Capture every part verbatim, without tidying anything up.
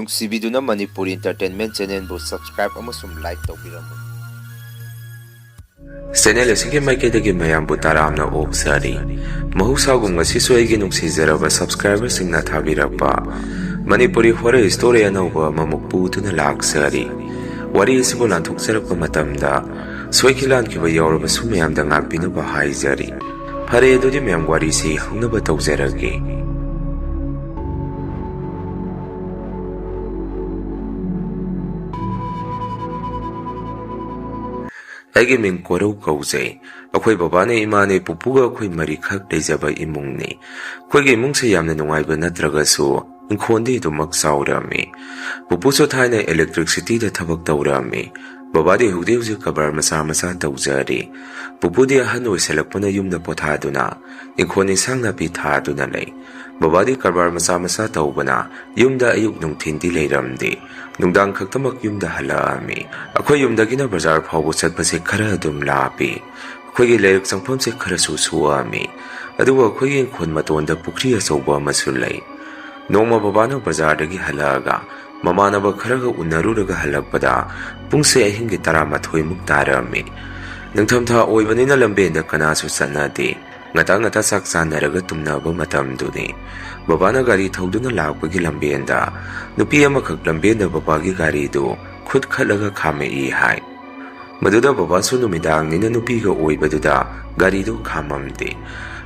ꯅꯨꯡꯁꯤꯕꯤꯗꯨꯅ Manipuri Entertainment Channelꯕꯨ subscribe ꯑꯃꯁꯨꯡ like ꯇꯧꯕꯤꯔꯝꯃꯨ꯫ Channel ꯑꯁꯤꯒꯤ ꯃꯥꯏꯀꯩꯗꯒꯤ ꯃꯌꯥꯝꯕꯨ ꯇꯔꯥꯝꯅ ꯑꯣꯛꯆꯔꯤ꯫ ꯃꯍꯧꯁꯥꯒꯨꯝ ꯉꯁꯤꯁꯨ ꯑꯩꯒꯤ ꯅꯨꯡꯁꯤꯖꯔꯕ subscriberꯁꯤꯡꯅ ꯊꯥꯕꯤꯔꯛꯄ ꯃꯅꯤꯄꯨꯔꯤ horror story ꯑꯅꯧꯕ ꯑꯃꯃꯨꯛ ꯄꯨꯗꯨꯅ ꯂꯥꯛꯆꯔꯤ꯫ ꯋꯥꯔꯤ ꯑꯁꯤꯕꯨ ꯂꯥꯟꯊꯣꯛꯆꯔꯛꯄ ꯃꯇꯝꯗ ꯁꯣꯏꯈꯤ ꯂꯥꯟꯈꯤꯕ ꯌꯥꯎꯔꯕꯁꯨ ꯃꯌꯥꯝꯗ ꯉꯥꯛꯄꯤꯅꯕ ꯍꯥꯏꯖꯔꯤ꯫ ꯐꯔꯦ, ꯑꯗꯨꯗꯤ ꯃꯌꯥꯝ ꯋꯥꯔꯤꯁꯤ ꯍꯧꯅꯕ ꯇꯧꯖꯔꯒꯦ꯫ ꯑꯩꯒꯤ ꯃꯤꯡ ꯀꯣꯔꯧ ꯀꯧꯖꯩ꯫ ꯑꯩꯈꯣꯏ ꯕꯕꯥꯅꯦ, ꯏꯃꯥꯅꯦ, ꯄꯨꯄꯨꯒ ꯑꯩꯈꯣꯏ ꯃꯔꯤꯈꯛ ꯂꯩꯖꯕ ꯏꯃꯨꯡꯅꯤ꯫ ꯑꯩꯈꯣꯏꯒꯤ ꯏꯃꯨꯡꯁꯦ ꯌꯥꯝꯅ ꯅꯨꯡꯉꯥꯏꯕ ꯅꯠꯇ꯭ꯔꯒꯁꯨ ꯏꯪꯈꯣꯜꯗꯤ ꯑꯗꯨꯃꯛ ꯆꯥꯎꯔꯝꯃꯤ꯫ ꯄꯨꯄꯨꯁꯨ ꯊꯥꯏꯅ electricityꯗ ꯊꯕꯛ ꯇꯧꯔꯝꯃꯤ꯫ ꯕꯕꯥꯗꯤ ꯍꯧꯖꯤꯛ ꯍꯧꯖꯤꯛ ꯀꯔꯕꯥꯔ ꯃꯆꯥ ꯃꯆꯥ ꯇꯧꯖꯔꯤ꯫ ꯄꯨꯄꯨꯗꯤ ꯑꯍꯟ ꯑꯣꯏꯁꯜꯂꯛꯄꯅ ꯌꯨꯝꯗ ꯄꯣꯊꯥꯗꯨꯅ ꯏꯪꯈꯣꯜ ꯏꯟꯁꯥꯡ ꯅꯥꯄꯤ ꯊꯥꯗꯨꯅ ꯂꯩ꯫ ꯕꯕꯥꯗꯤ ꯀꯔꯕꯥꯔ ꯃꯆꯥ ꯃꯆꯥ ꯇꯧꯕꯅ ꯌꯨꯝꯗ ꯑꯌꯨꯛ ꯅꯨꯡꯊꯤꯟꯗꯤ ꯂꯩꯔꯝꯗꯦ꯫ ꯅꯨꯡꯗꯥꯡ ꯈꯛꯇꯃꯛ ꯌꯨꯝꯗ ꯍꯜꯂꯛꯑꯝꯃꯤ꯫ ꯑꯩꯈꯣꯏ ꯌꯨꯝꯗꯒꯤꯅ ꯕꯖꯥꯔ ꯐꯥꯎꯕ ꯆꯠꯄꯁꯦ ꯈꯔ ꯑꯗꯨꯝ ꯂꯥꯞꯄꯤ꯫ ꯑꯩꯈꯣꯏꯒꯤ ꯂꯥꯏꯔꯤꯛ ꯆꯪꯐꯝꯁꯦ ꯈꯔꯁꯨ ꯁꯣꯛꯑꯝꯃꯤ꯫ ꯑꯗꯨꯒ ꯑꯩꯈꯣꯏꯒꯤ ꯏꯪꯈꯣꯜ ꯃꯇꯣꯟꯗ ꯄꯨꯈ꯭ꯔꯤ ꯑꯆꯧꯕ ꯑꯃꯁꯨ ꯂꯩ꯫ ꯅꯣꯡꯃ ꯕꯕꯥꯅ ꯕꯖꯥꯔꯗꯒꯤ ꯍꯜꯂꯛꯑꯒ ꯃꯃꯥꯟꯅꯕ ꯈꯔꯒ ꯎꯅꯔꯨꯔꯒ ꯍꯜꯂꯛꯄꯗ ꯄꯨꯡꯁꯦ ꯑꯍꯤꯡꯒꯤ ꯇꯔꯥꯃꯥꯊꯣꯏꯃꯨꯛ ꯇꯥꯔꯝꯃꯤ꯫ ꯅꯤꯡꯊꯝꯊꯥ ꯑꯣꯏꯕꯅꯤꯅ ꯂꯝꯕꯦꯟꯗ ꯀꯅꯥꯁꯨ ꯆꯠꯅꯗꯦ꯫ ꯉꯟꯇꯥ ꯉꯟꯇꯥ ꯆꯥꯛ ꯆꯥꯅꯔꯒ ꯇꯨꯝꯅꯕ ꯃꯇꯝꯗꯨꯅꯤ꯫ ꯕꯕꯥꯅ ꯒꯥꯔꯤ ꯊꯧꯗꯨꯅ ꯂꯥꯛꯄꯒꯤ ꯂꯝꯕꯦꯟꯗ ꯅꯨꯄꯤ ꯑꯃꯈꯛ ꯂꯝꯕꯦꯟꯗ ꯕꯕꯥꯒꯤ ꯒꯥꯔꯤꯗꯨ ꯈꯨꯠ ꯈꯠꯂꯒ ꯈꯥꯝꯃꯛꯏ ꯍꯥꯏ꯫ ꯃꯗꯨꯗ ꯕꯕꯥꯁꯨ ꯅꯨꯃꯤꯗꯥꯡꯅꯤꯅ ꯅꯨꯄꯤꯒ ꯑꯣꯏꯕꯗꯨꯗ ꯒꯥꯔꯤꯗꯨ ꯈꯥꯝꯃꯝꯗꯦ꯫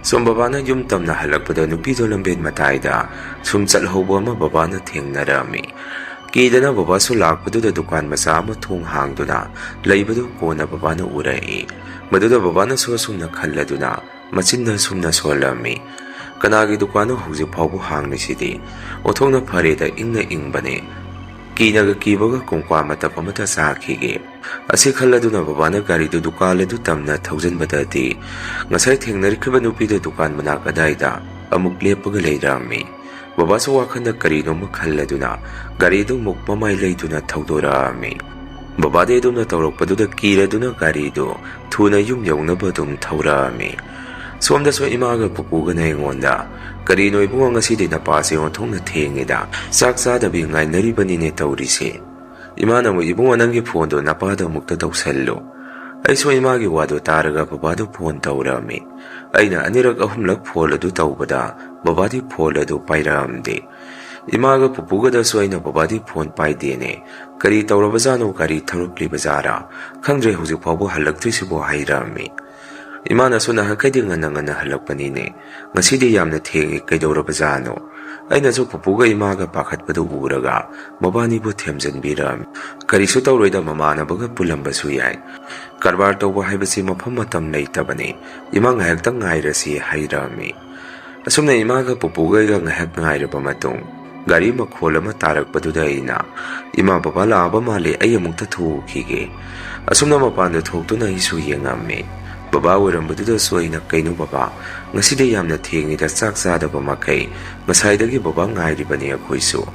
ꯁꯨꯝ ꯕꯕꯥꯅ ꯌꯨꯝ ꯇꯝꯅ ꯍꯜꯂꯛꯄꯗ ꯅꯨꯄꯤꯗꯣ ꯂꯝꯕꯦꯟ ꯃꯇꯥꯏꯗ ꯁꯨꯝ ꯆꯠꯍꯧꯕ ꯑꯃ ꯕꯕꯥꯅ ꯊꯦꯡꯅꯔꯝꯃꯤ꯫ ꯀꯤꯗꯅ ꯕꯕꯥꯁꯨ ꯂꯥꯛꯄꯗꯨꯗ ꯗꯨꯀꯥꯟ ꯃꯆꯥ ꯑꯃ ꯊꯣꯡ ꯍꯥꯡꯗꯨꯅ ꯂꯩꯕꯗꯨ ꯀꯣꯟꯅ ꯕꯕꯥꯅ ꯎꯔꯛꯏ꯫ ꯃꯗꯨꯗ ꯕꯕꯥꯅꯁꯨ ꯑꯁꯨꯝꯅ ꯈꯜꯂꯗꯨꯅ ꯃꯆꯤꯟꯗ ꯑꯁꯨꯝꯅ ꯁꯣꯜꯂꯝꯃꯤ, "ꯀꯅꯥꯒꯤ ꯗꯨꯀꯥꯟꯅꯣ ꯍꯧꯖꯤꯛ ꯐꯥꯎꯕ ꯍꯥꯡꯂꯤꯁꯤꯗꯤ? ꯑꯣꯟꯊꯣꯛꯅ ꯐꯔꯦꯗ, ꯏꯪꯅ ꯏꯪꯕꯅꯦ꯫ ꯀꯤꯅꯒ ꯀꯤꯕꯒ ꯀꯣꯡꯀ꯭ꯋꯥ ꯃꯇꯞ ꯑꯃꯇ ꯆꯥꯈꯤꯒꯦ"꯫ ꯑꯁꯤ ꯈꯜꯂꯗꯨꯅ ꯕꯕꯥꯅ ꯒꯥꯔꯤꯗꯨ ꯗꯨꯀꯥꯟ ꯑꯗꯨ ꯇꯝꯅ ꯊꯧꯖꯤꯟꯕꯗꯗꯤ ꯉꯁꯥꯏ ꯊꯦꯡꯅꯔꯛꯈꯤꯕ ꯅꯨꯄꯤꯗꯨ ꯗꯨꯀꯥꯟ ꯃꯅꯥꯛ ꯑꯗꯥꯏꯗ ꯑꯃꯨꯛ ꯂꯦꯞꯄꯒ ꯂꯩꯔꯝꯃꯤ꯫ ꯕꯕꯥꯁꯨ ꯋꯥꯈꯜꯗ ꯀꯔꯤꯅꯣꯃ ꯈꯜꯂꯗꯨꯅ ꯒꯥꯔꯤꯗꯨ ꯑꯃꯨꯛ ꯃꯃꯥꯏ ꯂꯩꯗꯨꯅ ꯊꯧꯗꯣꯔꯛꯑꯝꯃꯤ꯫ ꯕꯕꯥꯗꯤ ꯑꯗꯨꯝꯅ ꯇꯧꯔꯛꯄꯗꯨꯗ ꯀꯤꯔꯗꯨꯅ ꯒꯥꯔꯤꯗꯨ ꯊꯨꯅ ꯌꯨꯝ ꯌꯧꯅꯕ ꯑꯗꯨꯝ ꯊꯧꯔꯛꯑꯝꯃꯤ꯫ ꯁꯣꯝꯗꯁꯨ ꯏꯃꯥꯒ ꯄꯨꯄꯨꯒꯅ ꯑꯩꯉꯣꯟꯗ, "ꯀꯔꯤꯅꯣ ꯏꯕꯨꯡꯉꯣ, ꯉꯁꯤꯗꯤ ꯅꯄꯥꯁꯦ ꯑꯣꯟꯊꯣꯛꯅ ꯊꯦꯡꯉꯤꯗ, ꯆꯥꯛ ꯆꯥꯗꯕꯤ ꯉꯥꯏꯅꯔꯤꯕꯅꯤꯅꯦ ꯇꯧꯔꯤꯁꯦ?" ꯏꯃꯥꯅ ꯑꯃꯨꯛ, "ꯏꯕꯨꯡꯉꯣ, ꯅꯪꯒꯤ ꯐꯣꯟꯗꯣ ꯅꯄꯥꯗ ꯑꯃꯨꯛꯇ ꯇꯧꯁꯜꯂꯨ꯫" ꯑꯩꯁꯨ ꯏꯃꯥꯒꯤ ꯋꯥꯗꯣ ꯇꯥꯔꯒ ꯕꯕꯥꯗ ꯐꯣꯟ ꯇꯧꯔꯝꯃꯤ꯫ ꯑꯩꯅ ꯑꯅꯤꯔꯛ ꯑꯍꯨꯝꯂꯛ ꯐꯣꯟ ꯑꯗꯨ ꯇꯧꯕꯗ ꯕꯕꯥꯗꯤ ꯐꯣꯟ ꯑꯗꯨ ꯄꯥꯏꯔꯛꯑꯝꯗꯦ꯫ ꯏꯃꯥꯒ ꯄꯨꯄꯨꯒꯗꯁꯨ ꯑꯩꯅ, "ꯕꯕꯥꯗꯤ ꯐꯣꯟ ꯄꯥꯏꯗꯦꯅꯦ, ꯀꯔꯤ ꯇꯧꯔꯕꯖꯥꯠꯅꯣ, ꯀꯔꯤ ꯊꯧꯔꯛꯂꯤꯕꯖꯥꯠꯔꯥ, ꯈꯪꯗ꯭ꯔꯦ, ꯍꯧꯖꯤꯛ ꯐꯥꯎꯕ ꯍꯜꯂꯛꯇ꯭ꯔꯤꯁꯤꯕꯣ" ꯍꯥꯏꯔꯝꯃꯤ꯫ ꯏꯃꯥꯅꯁꯨ, "ꯅꯍꯥꯟꯈꯩꯗꯤ ꯉꯟꯅ ꯉꯟꯅ ꯍꯜꯂꯛꯄꯅꯤꯅꯦ, ꯉꯁꯤꯗꯤ ꯌꯥꯝꯅ ꯊꯦꯡꯉꯤ, ꯀꯩꯗꯧꯔꯕꯖꯥꯠꯅꯣ?" ꯑꯩꯅꯁꯨ ꯄꯨꯄꯨꯒ ꯏꯃꯥꯒ ꯄꯥꯈꯠꯄꯗꯨ ꯎꯔꯒ ꯃꯕꯥꯅꯤꯕꯨ ꯊꯦꯝꯖꯤꯟꯕꯤꯔꯝꯃꯤ꯫ "ꯀꯔꯤꯁꯨ ꯇꯧꯔꯣꯏꯗ, ꯃꯃꯥꯟꯅꯕꯒ ꯄꯨꯜꯂꯝꯕꯁꯨ ꯌꯥꯏ꯫ ꯀꯔꯕꯥꯔ ꯇꯧꯕ ꯍꯥꯏꯕꯁꯤ ꯃꯐꯝ ꯃꯇꯝ ꯂꯩꯇꯕꯅꯤ, ꯏꯃꯥ ꯉꯥꯏꯍꯥꯛꯇꯪ ꯉꯥꯏꯔꯁꯤ" ꯍꯥꯏꯔꯝꯃꯤ꯫ ꯑꯁꯨꯝꯅ ꯏꯃꯥꯒ ꯄꯨꯄꯨꯒ ꯑꯩꯒ ꯉꯥꯏꯍꯥꯛ ꯉꯥꯏꯔꯕ ꯃꯇꯨꯡ, ꯒꯥꯔꯤ ꯃꯈꯣꯜ ꯑꯃ ꯇꯥꯔꯛꯄꯗꯨꯗ ꯑꯩꯅ, "ꯏꯃꯥ, ꯕꯕꯥ ꯂꯥꯛꯑꯕ ꯃꯥꯜꯂꯦ, ꯑꯩ ꯑꯃꯨꯛꯇ ꯊꯣꯛꯎꯈꯤꯒꯦ꯫" ꯑꯁꯨꯝꯅ ꯃꯄꯥꯟꯗ ꯊꯣꯛꯇꯨꯅ ꯑꯩꯁꯨ ꯌꯦꯡꯉꯝꯃꯤ꯫ ꯕꯕꯥ ꯑꯣꯏꯔꯝꯕꯗꯨꯗꯁꯨ ꯑꯩꯅ, "ꯀꯩꯅꯣ ꯕꯕꯥ, ꯉꯁꯤꯗꯤ ꯌꯥꯝꯅ ꯊꯦꯡꯉꯤꯗ, ꯆꯥꯛ ꯆꯥꯗꯕ ꯃꯈꯩ, ꯉꯁꯥꯏꯗꯒꯤ ꯕꯕꯥ ꯉꯥꯏꯔꯤꯕꯅꯤ ꯑꯩꯈꯣꯏꯁꯨ꯫"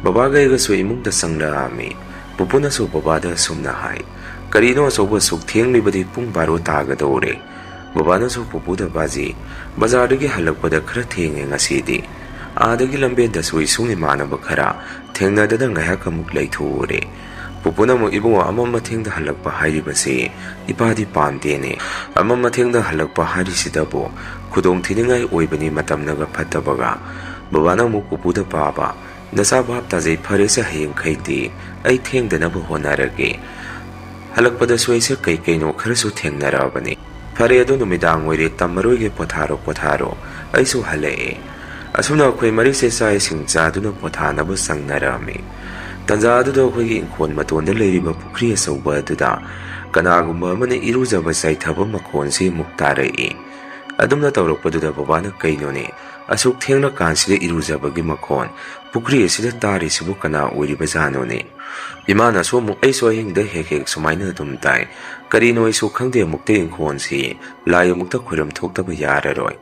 ꯕꯕꯥꯒ ꯑꯩꯒꯁꯨ ꯏꯃꯨꯡꯗ ꯆꯪꯂꯛꯑꯝꯃꯤ꯫ ꯄꯨꯄꯨꯅꯁꯨ ꯕꯕꯥꯗ ꯑꯁꯨꯝꯅ ꯍꯥꯏ, "ꯀꯔꯤꯅꯣ ꯑꯆꯧꯕ, ꯑꯁꯨꯛ ꯊꯦꯡꯂꯤꯕꯗꯤ? ꯄꯨꯡ ꯕꯥꯔꯣ ꯇꯥꯒꯗꯧꯔꯦ꯫" ꯕꯕꯥꯅꯁꯨ ꯄꯨꯄꯨꯗ, "ꯕꯥꯖꯤ, ꯕꯖꯥꯔꯗꯒꯤ ꯍꯜꯂꯛꯄꯗ ꯈꯔ ꯊꯦꯡꯉꯦ ꯉꯁꯤꯗꯤ꯫ ꯑꯥꯗꯒꯤ ꯂꯝꯕꯦꯟꯗꯁꯨ ꯏꯁꯨꯡ ꯏꯃꯥꯟꯅꯕ ꯈꯔ ꯊꯦꯡꯅꯗꯅ ꯉꯥꯏꯍꯥꯛ ꯑꯃꯨꯛ ꯂꯩꯊꯣꯛꯎꯔꯦ꯫" ꯄꯨꯄꯨꯅ ꯑꯃꯨꯛ, "ꯏꯕꯨꯡꯉꯣ, ꯑꯃꯝ ꯑꯊꯦꯡꯗ ꯍꯜꯂꯛꯄ ꯍꯥꯏꯔꯤꯕꯁꯤ ꯏꯄꯥꯗꯤ ꯄꯥꯝꯗꯦꯅꯦ꯫ ꯑꯃꯝ ꯑꯊꯦꯡꯗ ꯍꯜꯂꯛꯄ ꯍꯥꯏꯔꯤꯁꯤꯗꯕꯨ ꯈꯨꯗꯣꯡ ꯊꯤꯅꯤꯡꯉꯥꯏ ꯑꯣꯏꯕꯅꯤ, ꯃꯇꯝꯅꯒ ꯐꯠꯇꯕꯒ꯫" ꯕꯕꯥꯅ ꯑꯃꯨꯛ ꯄꯨꯄꯨꯗ, "ꯄꯥꯕ, ꯅꯆꯥ ꯚꯥꯞ ꯇꯥꯖꯩ, ꯐꯔꯦꯁꯦ, ꯍꯌꯦꯡꯈꯩꯗꯤ ꯑꯩ ꯊꯦꯡꯗꯅꯕ ꯍꯣꯠꯅꯔꯒꯦ꯫ ꯍꯜꯂꯛꯄꯗꯁꯨ ꯑꯩꯁꯦ ꯀꯩ ꯀꯩꯅꯣ ꯈꯔꯁꯨ ꯊꯦꯡꯅꯔꯛꯑꯕꯅꯤ꯫ ꯐꯔꯦ, ꯑꯗꯣ ꯅꯨꯃꯤꯗꯥꯡ ꯑꯣꯏꯔꯦ, ꯇꯝꯃꯔꯣꯏꯒꯦ, ꯄꯣꯊꯥꯔꯣ, ꯄꯣꯊꯥꯔꯣ, ꯑꯩꯁꯨ ꯍꯜꯂꯛꯑꯦ꯫" ꯑꯁꯨꯝꯅ ꯑꯩꯈꯣꯏ ꯃꯔꯤꯁꯦ ꯆꯥꯛ ꯏꯁꯤꯡ ꯆꯥꯗꯨꯅ ꯄꯣꯊꯥꯅꯕ ꯆꯪꯅꯔꯝꯃꯤ꯫ ꯇꯟꯖꯥ ꯑꯗꯨꯗ ꯑꯩꯈꯣꯏꯒꯤ ꯏꯪꯈꯣꯜ ꯃꯇꯣꯟꯗ ꯂꯩꯔꯤꯕ ꯄꯨꯈ꯭ꯔꯤ ꯑꯆꯧꯕ ꯑꯗꯨꯗ ꯀꯅꯥꯒꯨꯝꯕ ꯑꯃꯅ ꯏꯔꯨꯖꯕ ꯆꯥꯏꯊꯕ ꯃꯈꯣꯟꯁꯤ ꯑꯃꯨꯛ ꯇꯥꯔꯛꯏ꯫ ꯑꯗꯨꯝꯅ ꯇꯧꯔꯛꯄꯗꯨꯗ ꯕꯕꯥꯅ, "ꯀꯩꯅꯣꯅꯦ, ꯑꯁꯨꯛ ꯊꯦꯡꯂꯀꯥꯟꯁꯤꯗ ꯏꯔꯨꯖꯕꯒꯤ ꯃꯈꯣꯟ, ꯄꯨꯈ꯭ꯔꯤ ꯑꯁꯤꯗ ꯇꯥꯔꯤꯁꯤꯕꯨ ꯀꯅꯥ ꯑꯣꯏꯔꯤꯕꯖꯥꯠꯅꯣꯅꯦ?" ꯏꯃꯥꯅꯁꯨ ꯑꯃꯨꯛ, "ꯑꯩꯁꯨ ꯑꯍꯤꯡꯗ ꯍꯦꯛ ꯍꯦꯛ ꯁꯨꯃꯥꯏꯅ ꯑꯗꯨꯝ ꯇꯥꯏ꯫ ꯀꯔꯤꯅꯣ ꯑꯩꯁꯨ ꯈꯪꯗꯦ, ꯑꯃꯨꯛꯇ ꯏꯪꯈꯣꯜꯁꯤ ꯂꯥꯏ ꯑꯃꯨꯛꯇ ꯈꯣꯏꯔꯝ ꯊꯣꯛꯇꯕ ꯌꯥꯔꯔꯣꯏ꯫"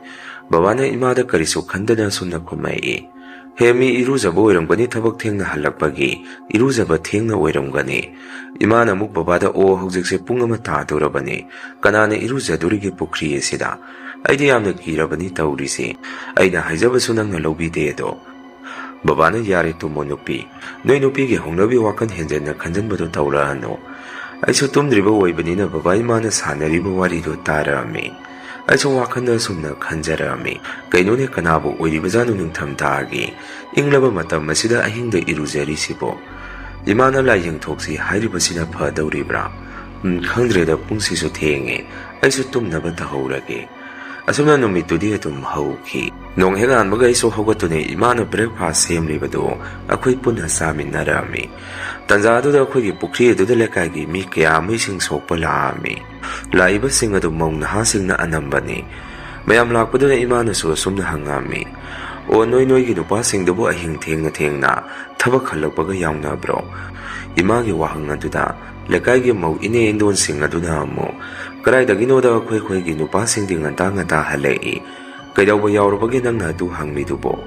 ꯕꯕꯥꯅ ꯏꯃꯥꯗ ꯀꯔꯤꯁꯨ ꯈꯟꯗꯅ ꯑꯁꯨꯝꯅ ꯈꯨꯝꯃꯛꯏ, "ꯍꯦ, ꯃꯤ ꯏꯔꯨꯖꯕ ꯑꯣꯏꯔꯝꯒꯅꯤ, ꯊꯕꯛ ꯊꯦꯡꯅ ꯍꯜꯂꯛꯄꯒꯤ ꯏꯔꯨꯖꯕ ꯊꯦꯡꯅ ꯑꯣꯏꯔꯝꯒꯅꯤ꯫" ꯏꯃꯥꯅ ꯑꯃꯨꯛ ꯕꯕꯥꯗ, "ꯑꯣ, ꯍꯧꯖꯤꯛꯁꯦ ꯄꯨꯡ ꯑꯃ ꯇꯥꯗꯣꯔꯕꯅꯤ, ꯀꯅꯥꯅ ꯏꯔꯨꯖꯗꯣꯔꯤꯒꯦ ꯄꯨꯈ꯭ꯔꯤ ꯑꯁꯤꯗ?" ꯑꯩꯗꯤ ꯌꯥꯝꯅ ꯀꯤꯔꯕꯅꯤ ꯇꯧꯔꯤꯁꯦ꯫ ꯑꯩꯅ ꯍꯥꯏꯖꯕꯁꯨ ꯅꯪꯅ ꯂꯧꯕꯤꯗꯦ ꯑꯗꯣ꯫ ꯕꯕꯥꯅ, "ꯌꯥꯔꯦ ꯇꯨꯝꯃꯣ ꯅꯨꯄꯤ, ꯅꯣꯏ ꯅꯨꯄꯤꯒꯤ ꯍꯧꯅꯕꯤ ꯋꯥꯈꯜ ꯍꯦꯟꯖꯟꯅ ꯈꯟꯖꯟꯕꯗꯣ ꯇꯧꯔꯛꯑꯅꯨ"꯫ ꯑꯩꯁꯨ ꯇꯨꯝꯗ꯭ꯔꯤꯕ ꯑꯣꯏꯕꯅꯤꯅ ꯕꯕꯥ ꯏꯃꯥꯅ ꯁꯥꯟꯅꯔꯤꯕ ꯋꯥꯔꯤꯗꯣ ꯇꯥꯔꯛꯑꯝꯃꯤ꯫ ꯑꯩꯁꯨ ꯋꯥꯈꯜꯗ ꯑꯁꯨꯝꯅ ꯈꯟꯖꯔꯛꯑꯝꯃꯤ, "ꯀꯩꯅꯣꯅꯦ, ꯀꯅꯥꯕꯨ ꯑꯣꯏꯔꯤꯕꯖꯥꯠꯅꯣ ꯅꯤꯡꯊꯝꯊꯥꯒꯤ ꯏꯪꯂꯕ ꯃꯇꯝ ꯑꯁꯤꯗ ꯑꯍꯤꯡꯗ ꯏꯔꯨꯖꯔꯤꯁꯤꯕꯣ? ꯏꯃꯥꯅ ꯂꯥꯏ ꯌꯦꯡꯊꯣꯛꯁꯤ ꯍꯥꯏꯔꯤꯕꯁꯤꯅ ꯐꯗꯧꯔꯤꯕ꯭ꯔꯥ? ꯎꯝ, ꯈꯪꯗ꯭ꯔꯦꯗ, ꯄꯨꯡꯁꯤꯁꯨ ꯊꯦꯡꯉꯦ, ꯑꯩꯁꯨ ꯇꯨꯝꯅꯕ ꯇꯧꯍꯧꯔꯒꯦ"꯫ ꯑꯁꯨꯝꯅ ꯅꯨꯃꯤꯠꯇꯨꯗꯤ ꯑꯗꯨꯝ ꯍꯧꯈꯤ꯫ ꯅꯣꯡ ꯍꯦꯛ ꯉꯥꯟꯕꯒ ꯑꯩꯁꯨ ꯍꯧꯒꯠꯇꯨꯅ ꯏꯃꯥꯅ breakfast ꯁꯦꯝꯂꯤꯕꯗꯨ ꯑꯩꯈꯣꯏ ꯄꯨꯟꯅ ꯆꯥꯃꯤꯟꯅꯔꯝꯃꯤ꯫ ꯇꯟꯖꯥ ꯑꯗꯨꯗ ꯑꯩꯈꯣꯏꯒꯤ ꯄꯨꯈ꯭ꯔꯤ ꯑꯗꯨꯗ ꯂꯩꯀꯥꯏꯒꯤ ꯃꯤ ꯀꯌꯥ ꯑꯃ ꯏꯁꯤꯡ ꯁꯣꯛꯄ ꯂꯥꯛꯑꯝꯃꯤ꯫ ꯂꯥꯛꯏꯕꯁꯤꯡ ꯑꯗꯨ ꯃꯧ ꯅꯍꯥꯁꯤꯡꯅ ꯑꯅꯝꯕꯅꯤ꯫ ꯃꯌꯥꯝ ꯂꯥꯛꯄꯗꯨꯗ ꯏꯃꯥꯅꯁꯨ ꯑꯁꯨꯝꯅ ꯍꯪꯉꯝꯃꯤ, "ꯑꯣ, ꯅꯣꯏ ꯅꯣꯏꯒꯤ ꯅꯨꯄꯥꯁꯤꯡꯗꯨꯕꯨ ꯑꯍꯤꯡ ꯊꯦꯡꯅ ꯊꯦꯡꯅ ꯊꯕꯛ ꯍꯜꯂꯛꯄꯒ ꯌꯥꯎꯅꯕ꯭ꯔꯣ?" ꯏꯃꯥꯒꯤ ꯋꯥꯍꯪ ꯑꯗꯨꯗ ꯂꯩꯀꯥꯏꯒꯤ ꯃꯧ ꯏꯅꯦ ꯏꯟꯗꯣꯟꯁꯤꯡ ꯑꯗꯨꯅ ꯑꯃꯨꯛ, "ꯀꯗꯥꯏꯗꯒꯤꯅꯣꯗ, ꯑꯩꯈꯣꯏ ꯑꯩꯈꯣꯏꯒꯤ ꯅꯨꯄꯥꯁꯤꯡꯗꯤ ꯉꯟꯇꯥ ꯉꯟꯇꯥ ꯍꯜꯂꯛꯏ꯫ ꯀꯩꯗꯧꯕ ꯌꯥꯎꯔꯕꯒꯦ ꯅꯪꯅ ꯑꯗꯨ ꯍꯪꯂꯤꯗꯨꯕꯣ?"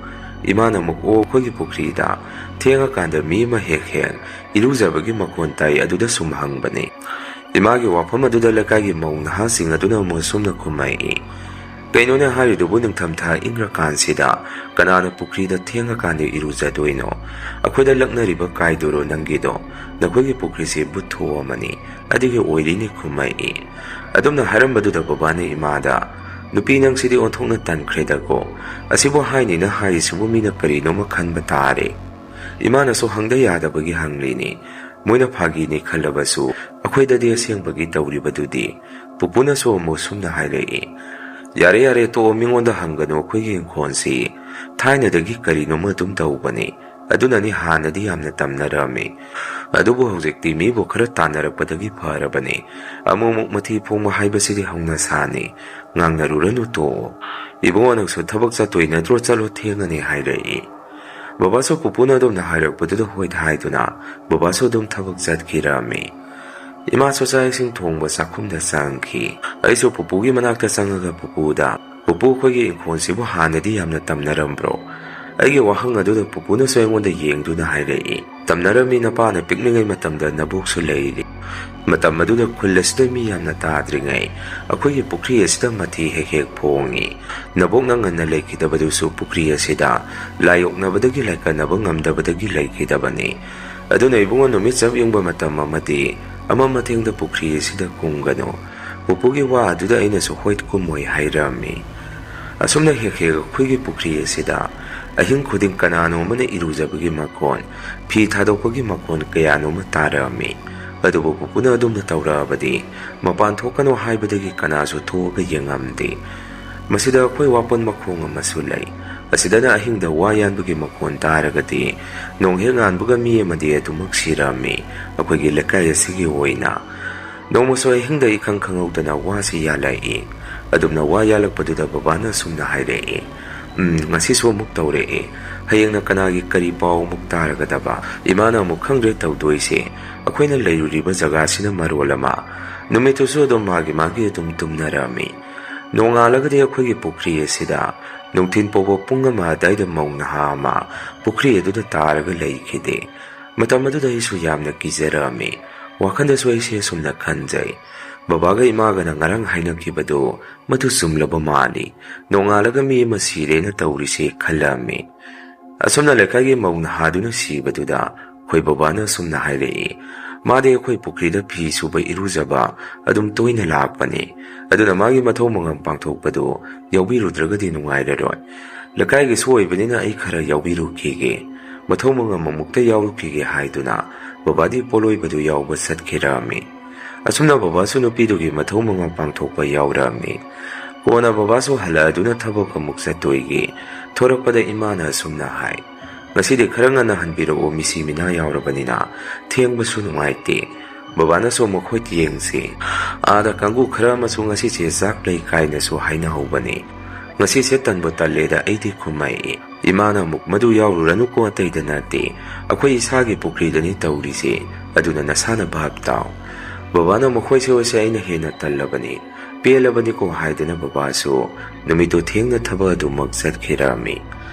ꯏꯃꯥꯅ ꯑꯃꯨꯛ, "ꯑꯣ, ꯑꯩꯈꯣꯏꯒꯤ ꯄꯨꯈ꯭ꯔꯤꯗ ꯊꯦꯡꯉꯀꯥꯟꯗ ꯃꯤ ꯑꯃ ꯍꯦꯛ ꯍꯦꯛ ꯏꯔꯨꯖꯕꯒꯤ ꯃꯈꯣꯟ ꯇꯥꯏ, ꯑꯗꯨꯗ ꯁꯨꯝ ꯍꯪꯕꯅꯤ"꯫ ꯏꯃꯥꯒꯤ ꯋꯥꯐꯝ ꯑꯗꯨꯗ ꯂꯩꯀꯥꯏꯒꯤ ꯃꯧ ꯅꯍꯥꯁꯤꯡ ꯑꯗꯨꯅ ꯑꯃꯨꯛ ꯑꯁꯨꯝꯅ ꯈꯨꯝꯃꯛꯏ, "ꯀꯩꯅꯣꯅꯦ ꯍꯥꯏꯔꯤꯗꯨꯕꯨ, ꯅꯤꯡꯊꯝꯊꯥ ꯏꯪꯔꯀꯥꯟꯁꯤꯗ ꯀꯅꯥꯅ ꯄꯨꯈ꯭ꯔꯤꯗ ꯊꯦꯡꯉꯀꯥꯟꯗ ꯏꯔꯨꯖꯗꯣꯏꯅꯣ? ꯑꯩꯈꯣꯏꯗ ꯂꯛꯅꯔꯤꯕ ꯀꯥꯏꯗꯨꯔꯣ ꯅꯪꯒꯤꯗꯣ? ꯅꯈꯣꯏꯒꯤ ꯄꯨꯈ꯭ꯔꯤꯁꯤ ꯕꯨꯠ ꯊꯣꯛꯑꯝꯃꯅꯤ, ꯑꯗꯨꯒꯤ ꯑꯣꯏꯔꯤꯅꯤ" ꯈꯨꯝꯃꯛꯏ꯫ ꯑꯗꯨꯝꯅ ꯍꯥꯏꯔꯝꯕꯗꯨꯗ ꯕꯕꯥꯅ ꯏꯃꯥꯗ, "ꯅꯨꯄꯤ ꯅꯪꯁꯤꯗꯤ ꯑꯣꯟꯊꯣꯛꯅ ꯇꯟꯈ꯭ꯔꯦꯗꯀꯣ꯫ ꯑꯁꯤꯕꯨ ꯍꯥꯏꯅꯤꯅ ꯍꯥꯏꯔꯤꯁꯤꯕꯨ ꯃꯤꯅ ꯀꯔꯤꯅꯣꯃ ꯈꯟꯕ ꯇꯥꯔꯦ"꯫ ꯏꯃꯥꯅꯁꯨ ꯍꯪꯗ ꯌꯥꯗꯕꯒꯤ ꯍꯪꯂꯤꯅꯤ꯫ ꯃꯣꯏꯅ ꯐꯥꯒꯤꯅꯤ ꯈꯜꯂꯕꯁꯨ ꯑꯩꯈꯣꯏꯗꯗꯤ ꯑꯁꯦꯡꯕꯒꯤ ꯇꯧꯔꯤꯕꯗꯨꯗꯤ꯫ ꯄꯨꯄꯨꯅꯁꯨ ꯑꯃꯨꯛ ꯁꯨꯝꯅ ꯍꯥꯏꯔꯛꯏ, "ꯌꯥꯔꯦ, ꯌꯥꯔꯦ, ꯇꯣꯛꯑꯣ, ꯃꯤꯉꯣꯟꯗ ꯍꯪꯒꯅꯨ, ꯑꯩꯈꯣꯏꯒꯤ ꯏꯪꯈꯣꯜꯁꯤ ꯊꯥꯏꯅꯗꯒꯤ ꯀꯔꯤꯅꯣꯃ ꯑꯗꯨꯝ ꯇꯧꯕꯅꯤ꯫ ꯑꯗꯨꯅꯅꯤ ꯍꯥꯟꯅꯗꯤ ꯌꯥꯝꯅ ꯇꯝꯅꯔꯝꯃꯤ꯫ ꯑꯗꯨꯕꯨ ꯍꯧꯖꯤꯛꯇꯤ ꯃꯤꯕꯨ ꯈꯔ ꯇꯥꯟꯅꯔꯛꯄꯗꯒꯤ ꯐꯔꯕꯅꯤ꯫ ꯑꯃꯨꯛ ꯑꯃꯨꯛ ꯃꯊꯤ ꯐꯣꯡꯕ ꯍꯥꯏꯕꯁꯤꯗꯤ ꯍꯧꯅ ꯁꯥꯅꯤ꯫ ꯉꯥꯡꯅꯔꯨꯔꯅꯨ, ꯇꯣꯛꯑꯣ꯫ ꯏꯕꯨꯡꯉꯣ, ꯅꯪꯁꯨ ꯊꯕꯛ ꯆꯠꯇꯣꯏ ꯅꯠꯇ꯭ꯔꯣ? ꯆꯠꯂꯣ, ꯊꯦꯡꯉꯅꯤ" ꯍꯥꯏꯔꯛꯏ꯫ ꯕꯕꯥꯁꯨ ꯄꯨꯄꯨꯅ ꯑꯗꯨꯝꯅ ꯍꯥꯏꯔꯛꯄꯗꯨꯗ ꯍꯣꯏ ꯍꯥꯏꯗꯨꯅ ꯕꯕꯥꯁꯨ ꯑꯗꯨꯝ ꯊꯕꯛ ꯆꯠꯈꯤꯔꯝꯃꯤ꯫ ꯏꯃꯥꯁꯨ ꯆꯥꯛ ꯏꯁꯤꯡ ꯊꯣꯡꯕ ꯆꯥꯛꯈꯨꯝꯗ ꯆꯪꯈꯤ꯫ ꯑꯩꯁꯨ ꯄꯨꯄꯨꯒꯤ ꯃꯅꯥꯛꯇ ꯆꯪꯉꯒ ꯄꯨꯄꯨꯗ, "ꯄꯨꯄꯨ, ꯑꯩꯈꯣꯏꯒꯤ ꯏꯪꯈꯣꯜꯁꯤꯕꯨ ꯍꯥꯟꯅꯗꯤ ꯌꯥꯝꯅ ꯇꯝꯅꯔꯝꯕ꯭ꯔꯣ?" ꯑꯩꯒꯤ ꯋꯥꯍꯪ ꯑꯗꯨꯗ ꯄꯨꯄꯨꯅꯁꯨ ꯑꯩꯉꯣꯟꯗ ꯌꯦꯡꯗꯨꯅ ꯍꯥꯏꯔꯛꯏ, "ꯇꯝꯅꯔꯝꯃꯤ, ꯅꯄꯥꯅ ꯄꯤꯛꯂꯤꯉꯩ ꯃꯇꯝꯗ ꯅꯕꯣꯛꯁꯨ ꯂꯩꯔꯤ꯫ ꯃꯇꯝ ꯑꯗꯨꯗ ꯈꯨꯜ ꯑꯁꯤꯗ ꯃꯤ ꯌꯥꯝꯅ ꯇꯥꯗ꯭ꯔꯤꯉꯩ ꯑꯩꯈꯣꯏꯒꯤ ꯄꯨꯈ꯭ꯔꯤ ꯑꯁꯤꯗ ꯃꯊꯤ ꯍꯦꯛ ꯍꯦꯛ ꯐꯣꯡꯉꯤ꯫ ꯅꯕꯣꯛꯅ ꯉꯟꯅ ꯂꯩꯈꯤꯗꯕꯗꯨꯁꯨ ꯄꯨꯈ꯭ꯔꯤ ꯑꯁꯤꯗ ꯂꯥꯏ ꯑꯣꯛꯅꯕꯗꯒꯤ ꯂꯥꯏꯀꯠꯅꯕ ꯉꯝꯗꯕꯗꯒꯤ ꯂꯩꯈꯤꯗꯕꯅꯤ꯫ ꯑꯗꯨꯅ ꯏꯕꯨꯡꯉꯣ, ꯅꯨꯃꯤꯠ ꯆꯞ ꯌꯨꯡꯕ ꯃꯇꯝ ꯑꯃꯗꯤ ꯑꯃꯝ ꯑꯊꯦꯡꯗ ꯄꯨꯈ꯭ꯔꯤ ꯑꯁꯤꯗ ꯀꯨꯝꯒꯅꯨ꯫ ꯄꯨꯄꯨꯒꯤ ꯋꯥ ꯑꯗꯨꯗ ꯑꯩꯅꯁꯨ ꯍꯣꯏ ꯀꯨꯝꯃꯣꯏ ꯍꯥꯏꯔꯝꯃꯤ꯫ ꯑꯁꯨꯝꯅ ꯍꯦꯛ ꯍꯦꯛ ꯑꯩꯈꯣꯏꯒꯤ ꯄꯨꯈ꯭ꯔꯤ ꯑꯁꯤꯗ ꯑꯍꯤꯡ ꯈꯨꯗꯤꯡ ꯀꯅꯥꯅꯣ ꯑꯃꯅ ꯏꯔꯨꯖꯕꯒꯤ ꯃꯈꯣꯟ, ꯐꯤ ꯊꯥꯗꯣꯛꯄꯒꯤ ꯃꯈꯣꯟ ꯀꯌꯥꯅꯣ ꯑꯃ ꯇꯥꯔꯝꯃꯤ꯫ ꯑꯗꯨꯕꯨ ꯄꯨꯄꯨꯅ ꯑꯗꯨꯝꯅ ꯇꯧꯔꯛꯑꯕꯗꯤ ꯃꯄꯥꯟ ꯊꯣꯛꯀꯅꯨ ꯍꯥꯏꯕꯗꯒꯤ ꯀꯅꯥꯁꯨ ꯊꯣꯛꯑꯒ ꯌꯦꯡꯉꯝꯗꯦ꯫ ꯃꯁꯤꯗ ꯑꯩꯈꯣꯏ ꯋꯥꯄꯟ ꯃꯈꯣꯡ ꯑꯃꯁꯨ ꯂꯩ꯫ ꯑꯁꯤꯗꯅ ꯑꯍꯤꯡꯗ ꯋꯥ ꯌꯥꯟꯕꯒꯤ ꯃꯈꯣꯟ ꯇꯥꯔꯒꯗꯤ ꯅꯣꯡ ꯍꯦꯛ ꯉꯥꯟꯕꯒ ꯃꯤ ꯑꯃꯗꯤ ꯑꯗꯨꯃꯛ ꯁꯤꯔꯝꯃꯤ ꯑꯩꯈꯣꯏꯒꯤ ꯂꯩꯀꯥꯏ ꯑꯁꯤꯒꯤ ꯑꯣꯏꯅ꯫ ꯅꯣꯡꯃꯁꯨ ꯑꯍꯤꯡꯗ ꯏꯈꯪ ꯈꯪꯍꯧꯗꯅ ꯋꯥꯁꯤ ꯌꯥꯜꯂꯛꯏ꯫ ꯑꯗꯨꯝꯅ ꯋꯥ ꯌꯥꯜꯂꯛꯄꯗꯨꯗ ꯕꯕꯥꯅ ꯑꯁꯨꯝꯅ ꯍꯥꯏꯔꯛꯏ, "ꯎꯝ, ꯉꯁꯤꯁꯨ ꯑꯃꯨꯛ ꯇꯧꯔꯛꯑꯦ꯫ ꯍꯌꯦꯡꯅ ꯀꯅꯥꯒꯤ ꯀꯔꯤ ꯄꯥꯎ ꯑꯃꯨꯛ ꯇꯥꯔꯒꯗꯕ? ꯏꯃꯥꯅ ꯑꯃꯨꯛ ꯈꯪꯗ꯭ꯔꯦ ꯇꯧꯗꯣꯏꯁꯦ꯫ ꯑꯩꯈꯣꯏꯅ ꯂꯩꯔꯨꯔꯤꯕ ꯖꯒꯥꯁꯤꯅ ꯃꯔꯣꯜ ꯑꯃ꯫ ꯅꯨꯃꯤꯠꯇꯨꯁꯨ ꯑꯗꯨꯝ ꯃꯥꯒꯤ ꯃꯥꯒꯤ ꯑꯗꯨꯝ ꯇꯨꯝꯅꯔꯝꯃꯤ꯫ ꯅꯣꯡꯉꯥꯜꯂꯒꯗꯤ ꯑꯩꯈꯣꯏꯒꯤ ꯄꯨꯈ꯭ꯔꯤ ꯑꯁꯤꯗ ꯅꯨꯡꯊꯤꯟ ꯐꯥꯎꯕ ꯄꯨꯡ ꯑꯃ ꯑꯗꯥꯏꯗ ꯃꯧ ꯅꯍꯥ ꯑꯃ ꯄꯨꯈ꯭ꯔꯤ ꯑꯗꯨꯗ ꯇꯥꯔꯒ ꯂꯩꯈꯤꯗꯦ꯫ ꯃꯇꯝ ꯑꯗꯨꯗ ꯑꯩꯁꯨ ꯌꯥꯝꯅ ꯀꯤꯖꯔꯛꯑꯝꯃꯤ꯫ ꯋꯥꯈꯜꯗꯁꯨ ꯑꯩꯁꯦ ꯑꯁꯨꯝꯅ ꯈꯟꯖꯩ, ꯕꯕꯥꯒ ꯏꯃꯥꯒꯅ ꯉꯔꯥꯡ ꯍꯥꯏꯅꯈꯤꯕꯗꯨ ꯃꯗꯨ ꯆꯨꯝꯂꯕ ꯃꯥꯜꯂꯤ꯫ ꯅꯣꯡꯉꯥꯜꯂꯒ ꯃꯤ ꯑꯃ ꯁꯤꯔꯦꯅ ꯇꯧꯔꯤꯁꯦ" ꯈꯜꯂꯝꯃꯤ꯫ ꯑꯁꯨꯝꯅ ꯂꯩꯀꯥꯏꯒꯤ ꯃꯧ ꯅꯍꯥꯗꯨꯅ ꯁꯤꯕꯗꯨꯗ ꯑꯩꯈꯣꯏ ꯕꯕꯥꯅ ꯑꯁꯨꯝꯅ ꯍꯥꯏꯔꯛꯏ, "ꯃꯥꯗꯤ ꯑꯩꯈꯣꯏ ꯄꯨꯈ꯭ꯔꯤꯗ ꯐꯤ ꯁꯨꯕ ꯏꯔꯨꯖꯕ ꯑꯗꯨꯝ ꯇꯣꯏꯅ ꯂꯥꯛꯄꯅꯤ꯫ ꯑꯗꯨꯅ ꯃꯥꯒꯤ ꯃꯊꯧ ꯃꯉꯝ ꯄꯥꯡꯊꯣꯛꯄꯗꯨ ꯌꯥꯎꯕꯤꯔꯨꯗ꯭ꯔꯒꯗꯤ ꯅꯨꯡꯉꯥꯏꯔꯔꯣꯏ꯫ ꯂꯩꯀꯥꯏꯒꯤꯁꯨ ꯑꯣꯏꯕꯅꯤꯅ ꯑꯩ ꯈꯔ ꯌꯥꯎꯕꯤꯔꯨꯈꯤꯒꯦ꯫ ꯃꯊꯧ ꯃꯉꯝ ꯑꯃꯨꯛꯇ ꯌꯥꯎꯔꯨꯈꯤꯒꯦ" ꯍꯥꯏꯗꯨꯅ ꯕꯕꯥꯗꯤ ꯄꯣꯠꯂꯣꯏꯕꯗꯨ ꯌꯥꯎꯕ ꯆꯠꯈꯤꯔꯝꯃꯤ꯫ ꯑꯁꯨꯝꯅ ꯕꯕꯥꯁꯨ ꯅꯨꯄꯤꯗꯨꯒꯤ ꯃꯊꯧ ꯃꯉꯝ ꯄꯥꯡꯊꯣꯛꯄ ꯌꯥꯎꯔꯝꯃꯤ꯫ ꯀꯣꯟꯅ ꯕꯕꯥꯁꯨ ꯍꯜꯂꯛꯑꯗꯨꯅ ꯊꯕꯛ ꯑꯃꯨꯛ ꯆꯠꯇꯣꯏꯒꯤ ꯊꯣꯔꯛꯄꯗ ꯏꯃꯥꯅ ꯑꯁꯨꯝꯅ ꯍꯥꯏ, "ꯉꯁꯤꯗꯤ ꯈꯔ ꯉꯟꯅ ꯍꯟꯕꯤꯔꯛꯑꯣ, ꯃꯤꯁꯤ ꯃꯤꯅꯥ ꯌꯥꯎꯔꯕꯅꯤꯅ ꯊꯦꯡꯕꯁꯨ ꯅꯨꯡꯉꯥꯏꯇꯦ"꯫ ꯕꯕꯥꯅꯁꯨ ꯑꯃꯨꯛ ꯍꯣꯏ ꯌꯦꯡꯁꯤ, "ꯑꯥꯗ ꯀꯥꯡꯕꯨ ꯈꯔ ꯑꯃꯁꯨ ꯉꯁꯤꯁꯦ ꯆꯥꯛ ꯂꯩ ꯀꯥꯏꯅꯁꯨ ꯍꯥꯏꯅꯍꯧꯕꯅꯤ꯫ ꯉꯁꯤꯁꯦ ꯇꯟꯕꯨ ꯇꯜꯂꯦꯗ ꯑꯩꯗꯤ" ꯈꯨꯝꯃꯛꯏ꯫ ꯏꯃꯥꯅ ꯑꯃꯨꯛ, "ꯃꯗꯨ ꯌꯥꯎꯔꯨꯔꯅꯨꯀꯣ, ꯑꯇꯩꯗ ꯅꯠꯇꯦ, ꯑꯩꯈꯣꯏ ꯏꯁꯥꯒꯤ ꯄꯨꯈ꯭ꯔꯤꯗꯅꯤ ꯇꯧꯔꯤꯁꯦ, ꯑꯗꯨꯅ ꯅꯁꯥꯅ ꯚꯥꯞ ꯇꯥꯎ"꯫ ꯕꯕꯥꯅ ꯑꯃꯨꯛ, "ꯍꯣꯏꯁꯦ ꯍꯣꯏꯁꯦ, ꯑꯩꯅ ꯍꯦꯟꯅ ꯇꯜꯂꯕꯅꯤ, ꯄꯦꯜꯂꯕꯅꯤꯀꯣ" ꯍꯥꯏꯗꯅ ꯕꯕꯥꯁꯨ ꯅꯨꯃꯤꯠꯇꯨ ꯊꯦꯡꯅ ꯊꯕꯛ ꯑꯗꯨꯃꯛ ꯆꯠꯈꯤꯔꯝꯃꯤ꯫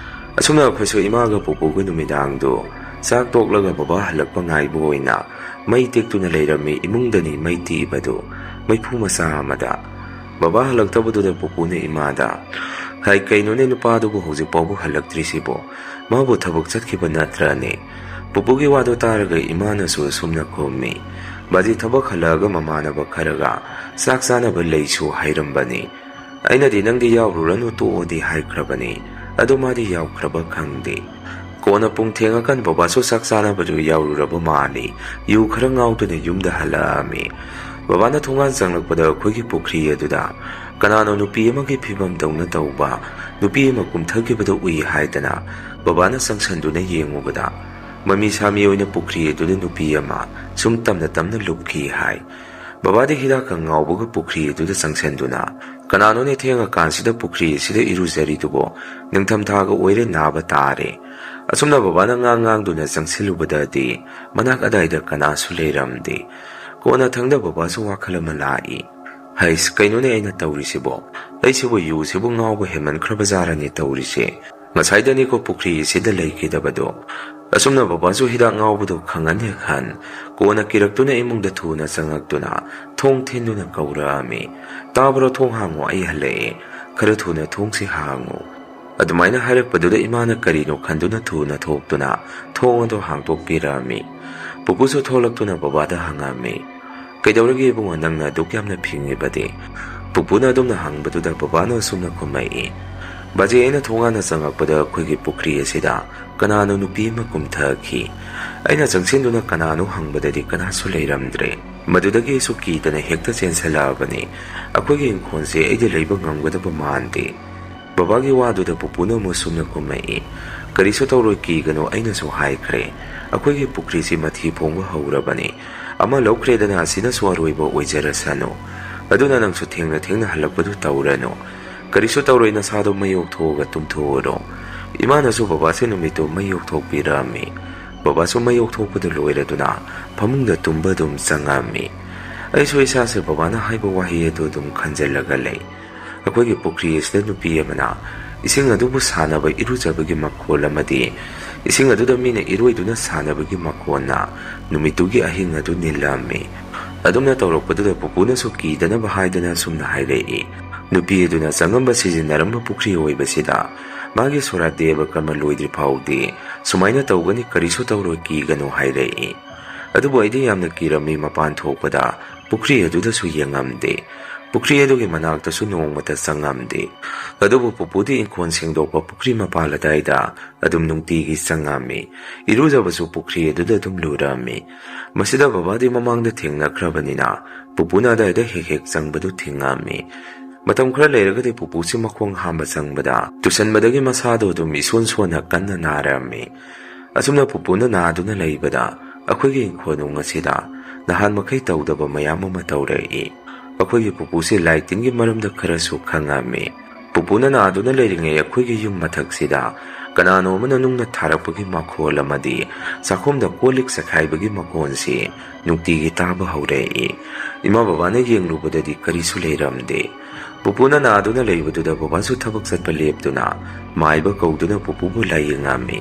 ꯑꯁꯨꯝꯅ ꯑꯩꯈꯣꯏꯁꯨ ꯏꯃꯥꯒ ꯄꯨꯄꯨꯒ ꯅꯨꯃꯤꯗꯥꯡꯗꯨ ꯆꯥꯛ ꯇꯣꯛꯂꯒ ꯕꯕꯥ ꯍꯜꯂꯛꯄ ꯉꯥꯏꯕ ꯑꯣꯏꯅ ꯃꯩ ꯇꯦꯛꯇꯨꯅ ꯂꯩꯔꯝꯃꯤ꯫ ꯏꯃꯨꯡꯗꯅꯤ ꯃꯩ ꯇꯦꯛꯏꯕꯗꯨ, ꯃꯩꯐꯨ ꯃꯆꯥ ꯑꯃꯗ꯫ ꯕꯕꯥ ꯍꯜꯂꯛꯇꯕꯗꯨꯗ ꯄꯨꯄꯨꯅ ꯏꯃꯥꯗ, "ꯍꯥꯏ, ꯀꯩꯅꯣꯅꯦ, ꯅꯨꯄꯥꯗꯨꯕꯨ ꯍꯧꯖꯤꯛ ꯐꯥꯎꯕ ꯍꯜꯂꯛꯇ꯭ꯔꯤꯁꯤꯕꯣ? ꯃꯥꯕꯨ ꯊꯕꯛ ꯆꯠꯈꯤꯕ ꯅꯠꯇ꯭ꯔꯅꯦ?" ꯄꯨꯄꯨꯒꯤ ꯋꯥꯗꯣ ꯇꯥꯔꯒ ꯏꯃꯥꯅꯁꯨ ꯑꯁꯨꯝꯅ ꯈꯨꯝꯃꯤ, "ꯕꯥꯖꯤ ꯊꯕꯛ ꯍꯜꯂꯛꯑꯒ ꯃꯃꯥꯟꯅꯕ ꯈꯔꯒ ꯆꯥꯛ ꯆꯥꯅꯕ ꯂꯩꯁꯨ ꯍꯥꯏꯔꯝꯕꯅꯤ꯫ ꯑꯩꯅꯗꯤ ꯅꯪꯗꯤ ꯌꯥꯎꯔꯨꯔꯅꯨ, ꯇꯣꯛꯑꯣꯗꯤ ꯍꯥꯏꯈ꯭ꯔꯕꯅꯤ꯫ ꯑꯗꯣ ꯃꯥꯗꯤ ꯌꯥꯎꯈ꯭ꯔꯕ ꯈꯪꯗꯦ꯫ ꯀꯣꯟꯅ ꯄꯨꯡ ꯊꯦꯡꯉꯀꯥꯟ ꯕꯕꯥꯁꯨ ꯆꯥꯛ ꯆꯥꯅꯕꯗꯨ ꯌꯥꯎꯔꯨꯔꯕ ꯃꯥꯜꯂꯤ꯫ ꯌꯨ ꯈꯔ ꯉꯥꯎꯗꯨꯅ ꯌꯨꯝꯗ ꯍꯜꯂꯛꯑꯝꯃꯤ꯫ ꯕꯕꯥꯅ ꯊꯣꯡꯒꯥꯟ ꯆꯪꯂꯛꯄꯗ ꯑꯩꯈꯣꯏꯒꯤ ꯄꯨꯈ꯭ꯔꯤ ꯑꯗꯨꯗ ꯀꯅꯥꯅꯣ ꯅꯨꯄꯤ ꯑꯃꯒꯤ ꯐꯤꯕꯝꯗꯧꯅ ꯇꯧꯕ ꯅꯨꯄꯤ ꯑꯃ ꯀꯨꯝꯊꯈꯤꯕꯗꯨ ꯎꯏ ꯍꯥꯏꯗꯅ ꯕꯕꯥꯅ ꯆꯪꯁꯟꯗꯨꯅ ꯌꯦꯡꯉꯨꯕꯗ, ꯃꯃꯤ ꯁꯥꯃꯤ ꯑꯣꯏꯅ ꯄꯨꯈ꯭ꯔꯤ ꯑꯗꯨꯗ ꯅꯨꯄꯤ ꯑꯃ ꯁꯨꯝ ꯇꯝꯅ ꯇꯝꯅ ꯂꯨꯞꯈꯤ ꯍꯥꯏ꯫ ꯕꯕꯥꯗꯤ ꯍꯤꯗꯥꯛꯀ ꯉꯥꯎꯕꯒ ꯄꯨꯈ꯭ꯔꯤ ꯑꯗꯨꯗ ꯆꯪꯁꯤꯟꯗꯨꯅ, "ꯀꯅꯥꯅꯣꯅꯦ ꯊꯦꯡꯉꯀꯥꯟꯁꯤꯗ ꯄꯨꯈ꯭ꯔꯤ ꯑꯁꯤꯗ ꯏꯔꯨꯖꯔꯤꯗꯨꯕꯣ? ꯅꯤꯡꯊꯝꯊꯥꯒ ꯑꯣꯏꯔꯦ, ꯅꯥꯕ ꯇꯥꯔꯦ꯫" ꯑꯁꯨꯝꯅ ꯕꯕꯥꯅ ꯉꯥꯡ ꯉꯥꯡꯗꯨꯅ ꯆꯪꯁꯤꯜꯂꯨꯕꯗꯗꯤ ꯃꯅꯥꯛ ꯑꯗꯥꯏꯗ ꯀꯅꯥꯁꯨ ꯂꯩꯔꯝꯗꯦ꯫ ꯀꯣꯟꯅꯊꯪꯗ ꯕꯕꯥꯁꯨ ꯋꯥꯈꯜ ꯑꯃ ꯂꯥꯛꯏ꯫ "ꯍꯩꯁ, ꯀꯩꯅꯣꯅꯦ ꯑꯩꯅ ꯇꯧꯔꯤꯁꯤꯕꯣ? ꯑꯩꯁꯤꯕꯨ ꯌꯨꯁꯤꯕꯨ ꯉꯥꯎꯕ ꯍꯦꯟꯃꯟꯈ꯭ꯔꯕ ꯖꯥꯔꯅꯦ ꯇꯧꯔꯤꯁꯦ꯫ ꯉꯁꯥꯏꯗꯅꯤꯀꯣ ꯄꯨꯈ꯭ꯔꯤ ꯑꯁꯤꯗ ꯂꯩꯈꯤꯗꯕꯗꯣ꯫" ꯑꯁꯨꯝꯅ ꯕꯕꯥꯁꯨ ꯍꯤꯗꯥꯛ ꯉꯥꯎꯕꯗꯣ ꯈꯪꯍꯟ ꯍꯦꯛ ꯍꯟ꯫ ꯀꯣꯟꯅ ꯀꯤꯔꯛꯇꯨꯅ ꯏꯃꯨꯡꯗ ꯊꯨꯅ ꯆꯪꯉꯛꯇꯨꯅ ꯊꯣꯡ ꯊꯤꯟꯗꯨꯅ ꯀꯧꯔꯛꯑꯝꯃꯤ, "ꯇꯥꯕ꯭ꯔꯣ? ꯊꯣꯡ ꯍꯥꯡꯉꯣ, ꯑꯩ ꯍꯜꯂꯛꯑꯦ꯫ ꯈꯔ ꯊꯨꯅ ꯊꯣꯡꯁꯤ ꯍꯥꯡꯉꯨ꯫" ꯑꯗꯨꯃꯥꯏꯅ ꯍꯥꯏꯔꯛꯄꯗꯨꯗ ꯏꯃꯥꯅ ꯀꯔꯤꯅꯣ ꯈꯟꯗꯨꯅ ꯊꯨꯅ ꯊꯣꯛꯇꯨꯅ ꯊꯣꯡ ꯑꯗꯨ ꯍꯥꯡꯗꯣꯛꯄꯤꯔꯛꯑꯝꯃꯤ꯫ ꯄꯨꯄꯨꯁꯨ ꯊꯣꯛꯂꯛꯇꯨꯅ ꯕꯕꯥꯗ ꯍꯪꯉꯝꯃꯤ, "ꯀꯩꯗꯧꯔꯒꯦ ꯏꯕꯨꯡꯉꯣ, ꯅꯪꯅ ꯑꯗꯨꯛ ꯌꯥꯝꯅ ꯐꯤꯡꯉꯤꯕꯗꯤ?" ꯄꯨꯄꯨꯅ ꯑꯗꯨꯝꯅ ꯍꯪꯕꯗꯨꯗ ꯕꯕꯥꯅ ꯑꯁꯨꯝꯅ ꯈꯨꯝꯃꯛꯏ, "ꯕꯥꯖꯤ, ꯑꯩꯅ ꯊꯣꯡꯒꯥꯟꯗ ꯆꯪꯉꯛꯄꯗ ꯑꯩꯈꯣꯏꯒꯤ ꯄꯨꯈ꯭ꯔꯤ ꯑꯁꯤꯗ ꯀꯅꯥꯅꯣ ꯅꯨꯄꯤ ꯑꯃ ꯀꯨꯝꯊꯈꯤ꯫ ꯑꯩꯅ ꯆꯪꯁꯤꯟꯗꯨꯅ ꯀꯅꯥꯅꯣ ꯍꯪꯕꯗꯗꯤ ꯀꯅꯥꯁꯨ ꯂꯩꯔꯝꯗ꯭ꯔꯦ꯫ ꯃꯗꯨꯗꯒꯤ ꯑꯩꯁꯨ ꯀꯤꯗꯅ ꯍꯦꯛꯇ ꯆꯦꯟꯁꯤꯜꯂꯛꯑꯕꯅꯤ꯫ ꯑꯩꯈꯣꯏꯒꯤ ꯏꯪꯈꯣꯜꯁꯦ ꯑꯩꯗꯤ ꯂꯩꯕ ꯉꯝꯒꯗꯕ ꯃꯥꯟꯗꯦ꯫" ꯕꯕꯥꯒꯤ ꯋꯥꯗꯨꯗ ꯄꯨꯄꯨꯅ ꯑꯃꯨꯛ ꯁꯨꯝꯅ ꯈꯨꯝꯃꯛꯏ, "ꯀꯔꯤꯁꯨ ꯇꯧꯔꯣꯏ, ꯀꯤꯒꯅꯨ, ꯑꯩꯅꯁꯨ ꯍꯥꯏꯈ꯭ꯔꯦ꯫ ꯑꯩꯈꯣꯏꯒꯤ ꯄꯨꯈ꯭ꯔꯤꯁꯤ ꯃꯊꯤ ꯐꯣꯡꯕ ꯍꯧꯔꯕꯅꯤ꯫ ꯑꯃ ꯂꯧꯈ꯭ꯔꯦꯗꯅ, ꯑꯁꯤꯅꯁꯨ ꯑꯔꯣꯏꯕ ꯑꯣꯏꯖꯔꯁꯅꯨ꯫ ꯑꯗꯨꯅ ꯅꯪꯁꯨ ꯊꯦꯡꯅ ꯊꯦꯡꯅ ꯍꯜꯂꯛꯄꯗꯨ ꯇꯧꯔꯅꯨ꯫ ꯀꯔꯤꯁꯨ ꯇꯧꯔꯣꯏ, ꯅꯁꯥꯗꯣ ꯃꯩ ꯑꯣꯛꯊꯣꯛꯑꯒ ꯇꯨꯝꯊꯣꯛꯎꯔꯣ꯫" ꯏꯃꯥꯅꯁꯨ ꯕꯕꯥꯁꯦ ꯅꯨꯃꯤꯠꯇꯨ ꯃꯩ ꯑꯣꯛꯊꯣꯛꯄꯤꯔꯛꯑꯝꯃꯤ꯫ ꯕꯕꯥꯁꯨ ꯃꯩ ꯑꯣꯛꯊꯣꯛꯄꯗꯨ ꯂꯣꯏꯔꯗꯨꯅ ꯐꯃꯨꯡꯗ ꯇꯨꯝꯕ ꯑꯗꯨꯝ ꯆꯪꯉꯝꯃꯤ꯫ ꯑꯩꯁꯨ ꯏꯁꯥꯁꯦ ꯕꯕꯥꯅ ꯍꯥꯏꯕ ꯋꯥꯍꯩ ꯑꯗꯨ ꯑꯗꯨꯝ ꯈꯟꯖꯤꯜꯂꯒ ꯂꯩ꯫ ꯑꯩꯈꯣꯏꯒꯤ ꯄꯨꯈ꯭ꯔꯤ ꯑꯁꯤꯗ ꯅꯨꯄꯤ ꯑꯃꯅ ꯏꯁꯤꯡ ꯑꯗꯨꯕꯨ ꯁꯥꯟꯅꯕ ꯏꯔꯨꯖꯕꯒꯤ ꯃꯈꯣꯜ ꯑꯃꯗꯤ ꯏꯁꯤꯡ ꯑꯗꯨꯗ ꯃꯤꯅ ꯏꯔꯣꯏꯗꯨꯅ ꯁꯥꯟꯅꯕꯒꯤ ꯃꯈꯣꯟꯅ ꯅꯨꯃꯤꯠꯇꯨꯒꯤ ꯑꯍꯤꯡ ꯑꯗꯨ ꯅꯤꯜꯂꯝꯃꯤ꯫ ꯑꯗꯨꯝꯅ ꯇꯧꯔꯛꯄꯗꯨꯗ ꯄꯨꯄꯨꯅꯁꯨ ꯀꯤꯗꯅꯕ ꯍꯥꯏꯗꯅ ꯑꯁꯨꯝꯅ ꯍꯥꯏꯔꯛꯏ, "ꯅꯨꯄꯤ ꯑꯗꯨꯅ ꯆꯪꯉꯝꯕ ꯁꯤꯖꯤꯟꯅꯔꯝꯕ ꯄꯨꯈ꯭ꯔꯤ ꯑꯣꯏꯕꯁꯤꯗ ꯃꯥꯒꯤ ꯁꯣꯔꯥꯠ ꯗꯦꯕ ꯀꯔꯃ ꯂꯣꯏꯗ꯭ꯔꯤ ꯐꯥꯎꯗꯤ ꯁꯨꯃꯥꯏꯅ ꯇꯧꯒꯅꯤ, ꯀꯔꯤꯁꯨ ꯇꯧꯔꯣꯏ, ꯀꯤꯒꯅꯨ" ꯍꯥꯏꯔꯛꯏ꯫ ꯑꯗꯨꯕꯨ ꯑꯩꯗꯤ ꯌꯥꯝꯅ ꯀꯤꯔꯝꯃꯤ꯫ ꯃꯄꯥꯟ ꯊꯣꯛꯄꯗ ꯄꯨꯈ꯭ꯔꯤ ꯑꯗꯨꯗꯁꯨ ꯌꯦꯡꯉꯝꯗꯦ꯫ ꯄꯨꯈ꯭ꯔꯤ ꯑꯗꯨꯒꯤ ꯃꯅꯥꯛꯇꯁꯨ ꯅꯣꯡꯃꯇ ꯆꯪꯉꯝꯗꯦ꯫ ꯑꯗꯨꯕꯨ ꯄꯨꯄꯨꯗꯤ ꯏꯪꯈꯣꯜ ꯁꯦꯡꯗꯣꯛꯄ ꯄꯨꯈ꯭ꯔꯤ ꯃꯄꯥꯜ ꯑꯗꯥꯏꯗ ꯑꯗꯨꯝ ꯅꯨꯡꯇꯤꯒꯤ ꯆꯪꯉꯝꯃꯤ꯫ ꯏꯔꯨꯖꯕꯁꯨ ꯄꯨꯈ꯭ꯔꯤ ꯑꯗꯨꯗ ꯑꯗꯨꯝ ꯂꯨꯔꯝꯃꯤ꯫ ꯃꯁꯤꯗ ꯕꯕꯥꯗꯤ ꯃꯃꯥꯡꯗ ꯊꯦꯡꯅꯈ꯭ꯔꯕꯅꯤꯅ ꯄꯨꯄꯨꯅ ꯑꯗꯥꯏꯗ ꯍꯦꯛ ꯍꯦꯛ ꯆꯪꯕꯗꯨ ꯊꯦꯡꯉꯝꯃꯤ꯫ ꯃꯇꯝ ꯈꯔ ꯂꯩꯔꯒꯗꯤ ꯄꯨꯄꯨꯁꯤ ꯃꯈꯣꯡ ꯍꯥꯝꯕ ꯆꯪꯕꯗ ꯇꯨꯁꯟꯕꯗꯒꯤ ꯃꯁꯥꯗꯨ ꯑꯗꯨꯝ ꯏꯁꯣꯟ ꯁꯣꯟꯅ ꯀꯟꯅ ꯅꯥꯔꯝꯃꯤ꯫ ꯑꯁꯨꯝꯅ ꯄꯨꯄꯨꯅ ꯅꯥꯗꯨꯅ ꯂꯩꯕꯗ ꯑꯩꯈꯣꯏꯒꯤ ꯏꯪꯈꯣꯜꯅꯨꯡ ꯑꯁꯤꯗ ꯅꯍꯥꯟ ꯃꯈꯩ ꯇꯧꯗꯕ ꯃꯌꯥꯝ ꯑꯃ ꯇꯧꯔꯛꯏ꯫ ꯑꯩꯈꯣꯏꯒꯤ ꯄꯨꯄꯨꯁꯤ ꯂꯥꯏ ꯇꯤꯟꯒꯤ ꯃꯔꯝꯗ ꯈꯔꯁꯨ ꯈꯪꯉꯝꯃꯤ꯫ ꯄꯨꯄꯨꯅ ꯅꯥꯗꯨꯅ ꯂꯩꯔꯤꯉꯩ ꯑꯩꯈꯣꯏꯒꯤ ꯌꯨꯝ ꯃꯊꯛꯁꯤꯗ ꯀꯅꯥꯅꯣ ꯑꯃꯅ ꯅꯨꯡꯅ ꯊꯥꯔꯛꯄꯒꯤ ꯃꯈꯣꯜ ꯑꯃꯗꯤ ꯆꯥꯛꯈꯨꯝꯗ ꯀꯣꯜ ꯂꯤꯛ ꯆꯈꯥꯏꯕꯒꯤ ꯃꯈꯣꯟꯁꯤ ꯅꯨꯡꯇꯤꯒꯤ ꯇꯥꯕ ꯍꯧꯔꯛꯏ꯫ ꯏꯃꯥ ꯕꯕꯥꯅ ꯌꯦꯡꯂꯨꯕꯗꯗꯤ ꯀꯔꯤꯁꯨ ꯂꯩꯔꯝꯗꯦ꯫ ꯄꯨꯄꯨꯅ ꯅꯥꯗꯨꯅ ꯂꯩꯕꯗꯨꯗ ꯕꯕꯥꯁꯨ ꯊꯕꯛ ꯆꯠꯄ ꯂꯦꯞꯇꯨꯅ ꯃꯥꯏꯕ ꯀꯧꯗꯨꯅ ꯄꯨꯄꯨꯕꯨ ꯂꯥꯏꯌꯦꯡꯉꯝꯃꯤ꯫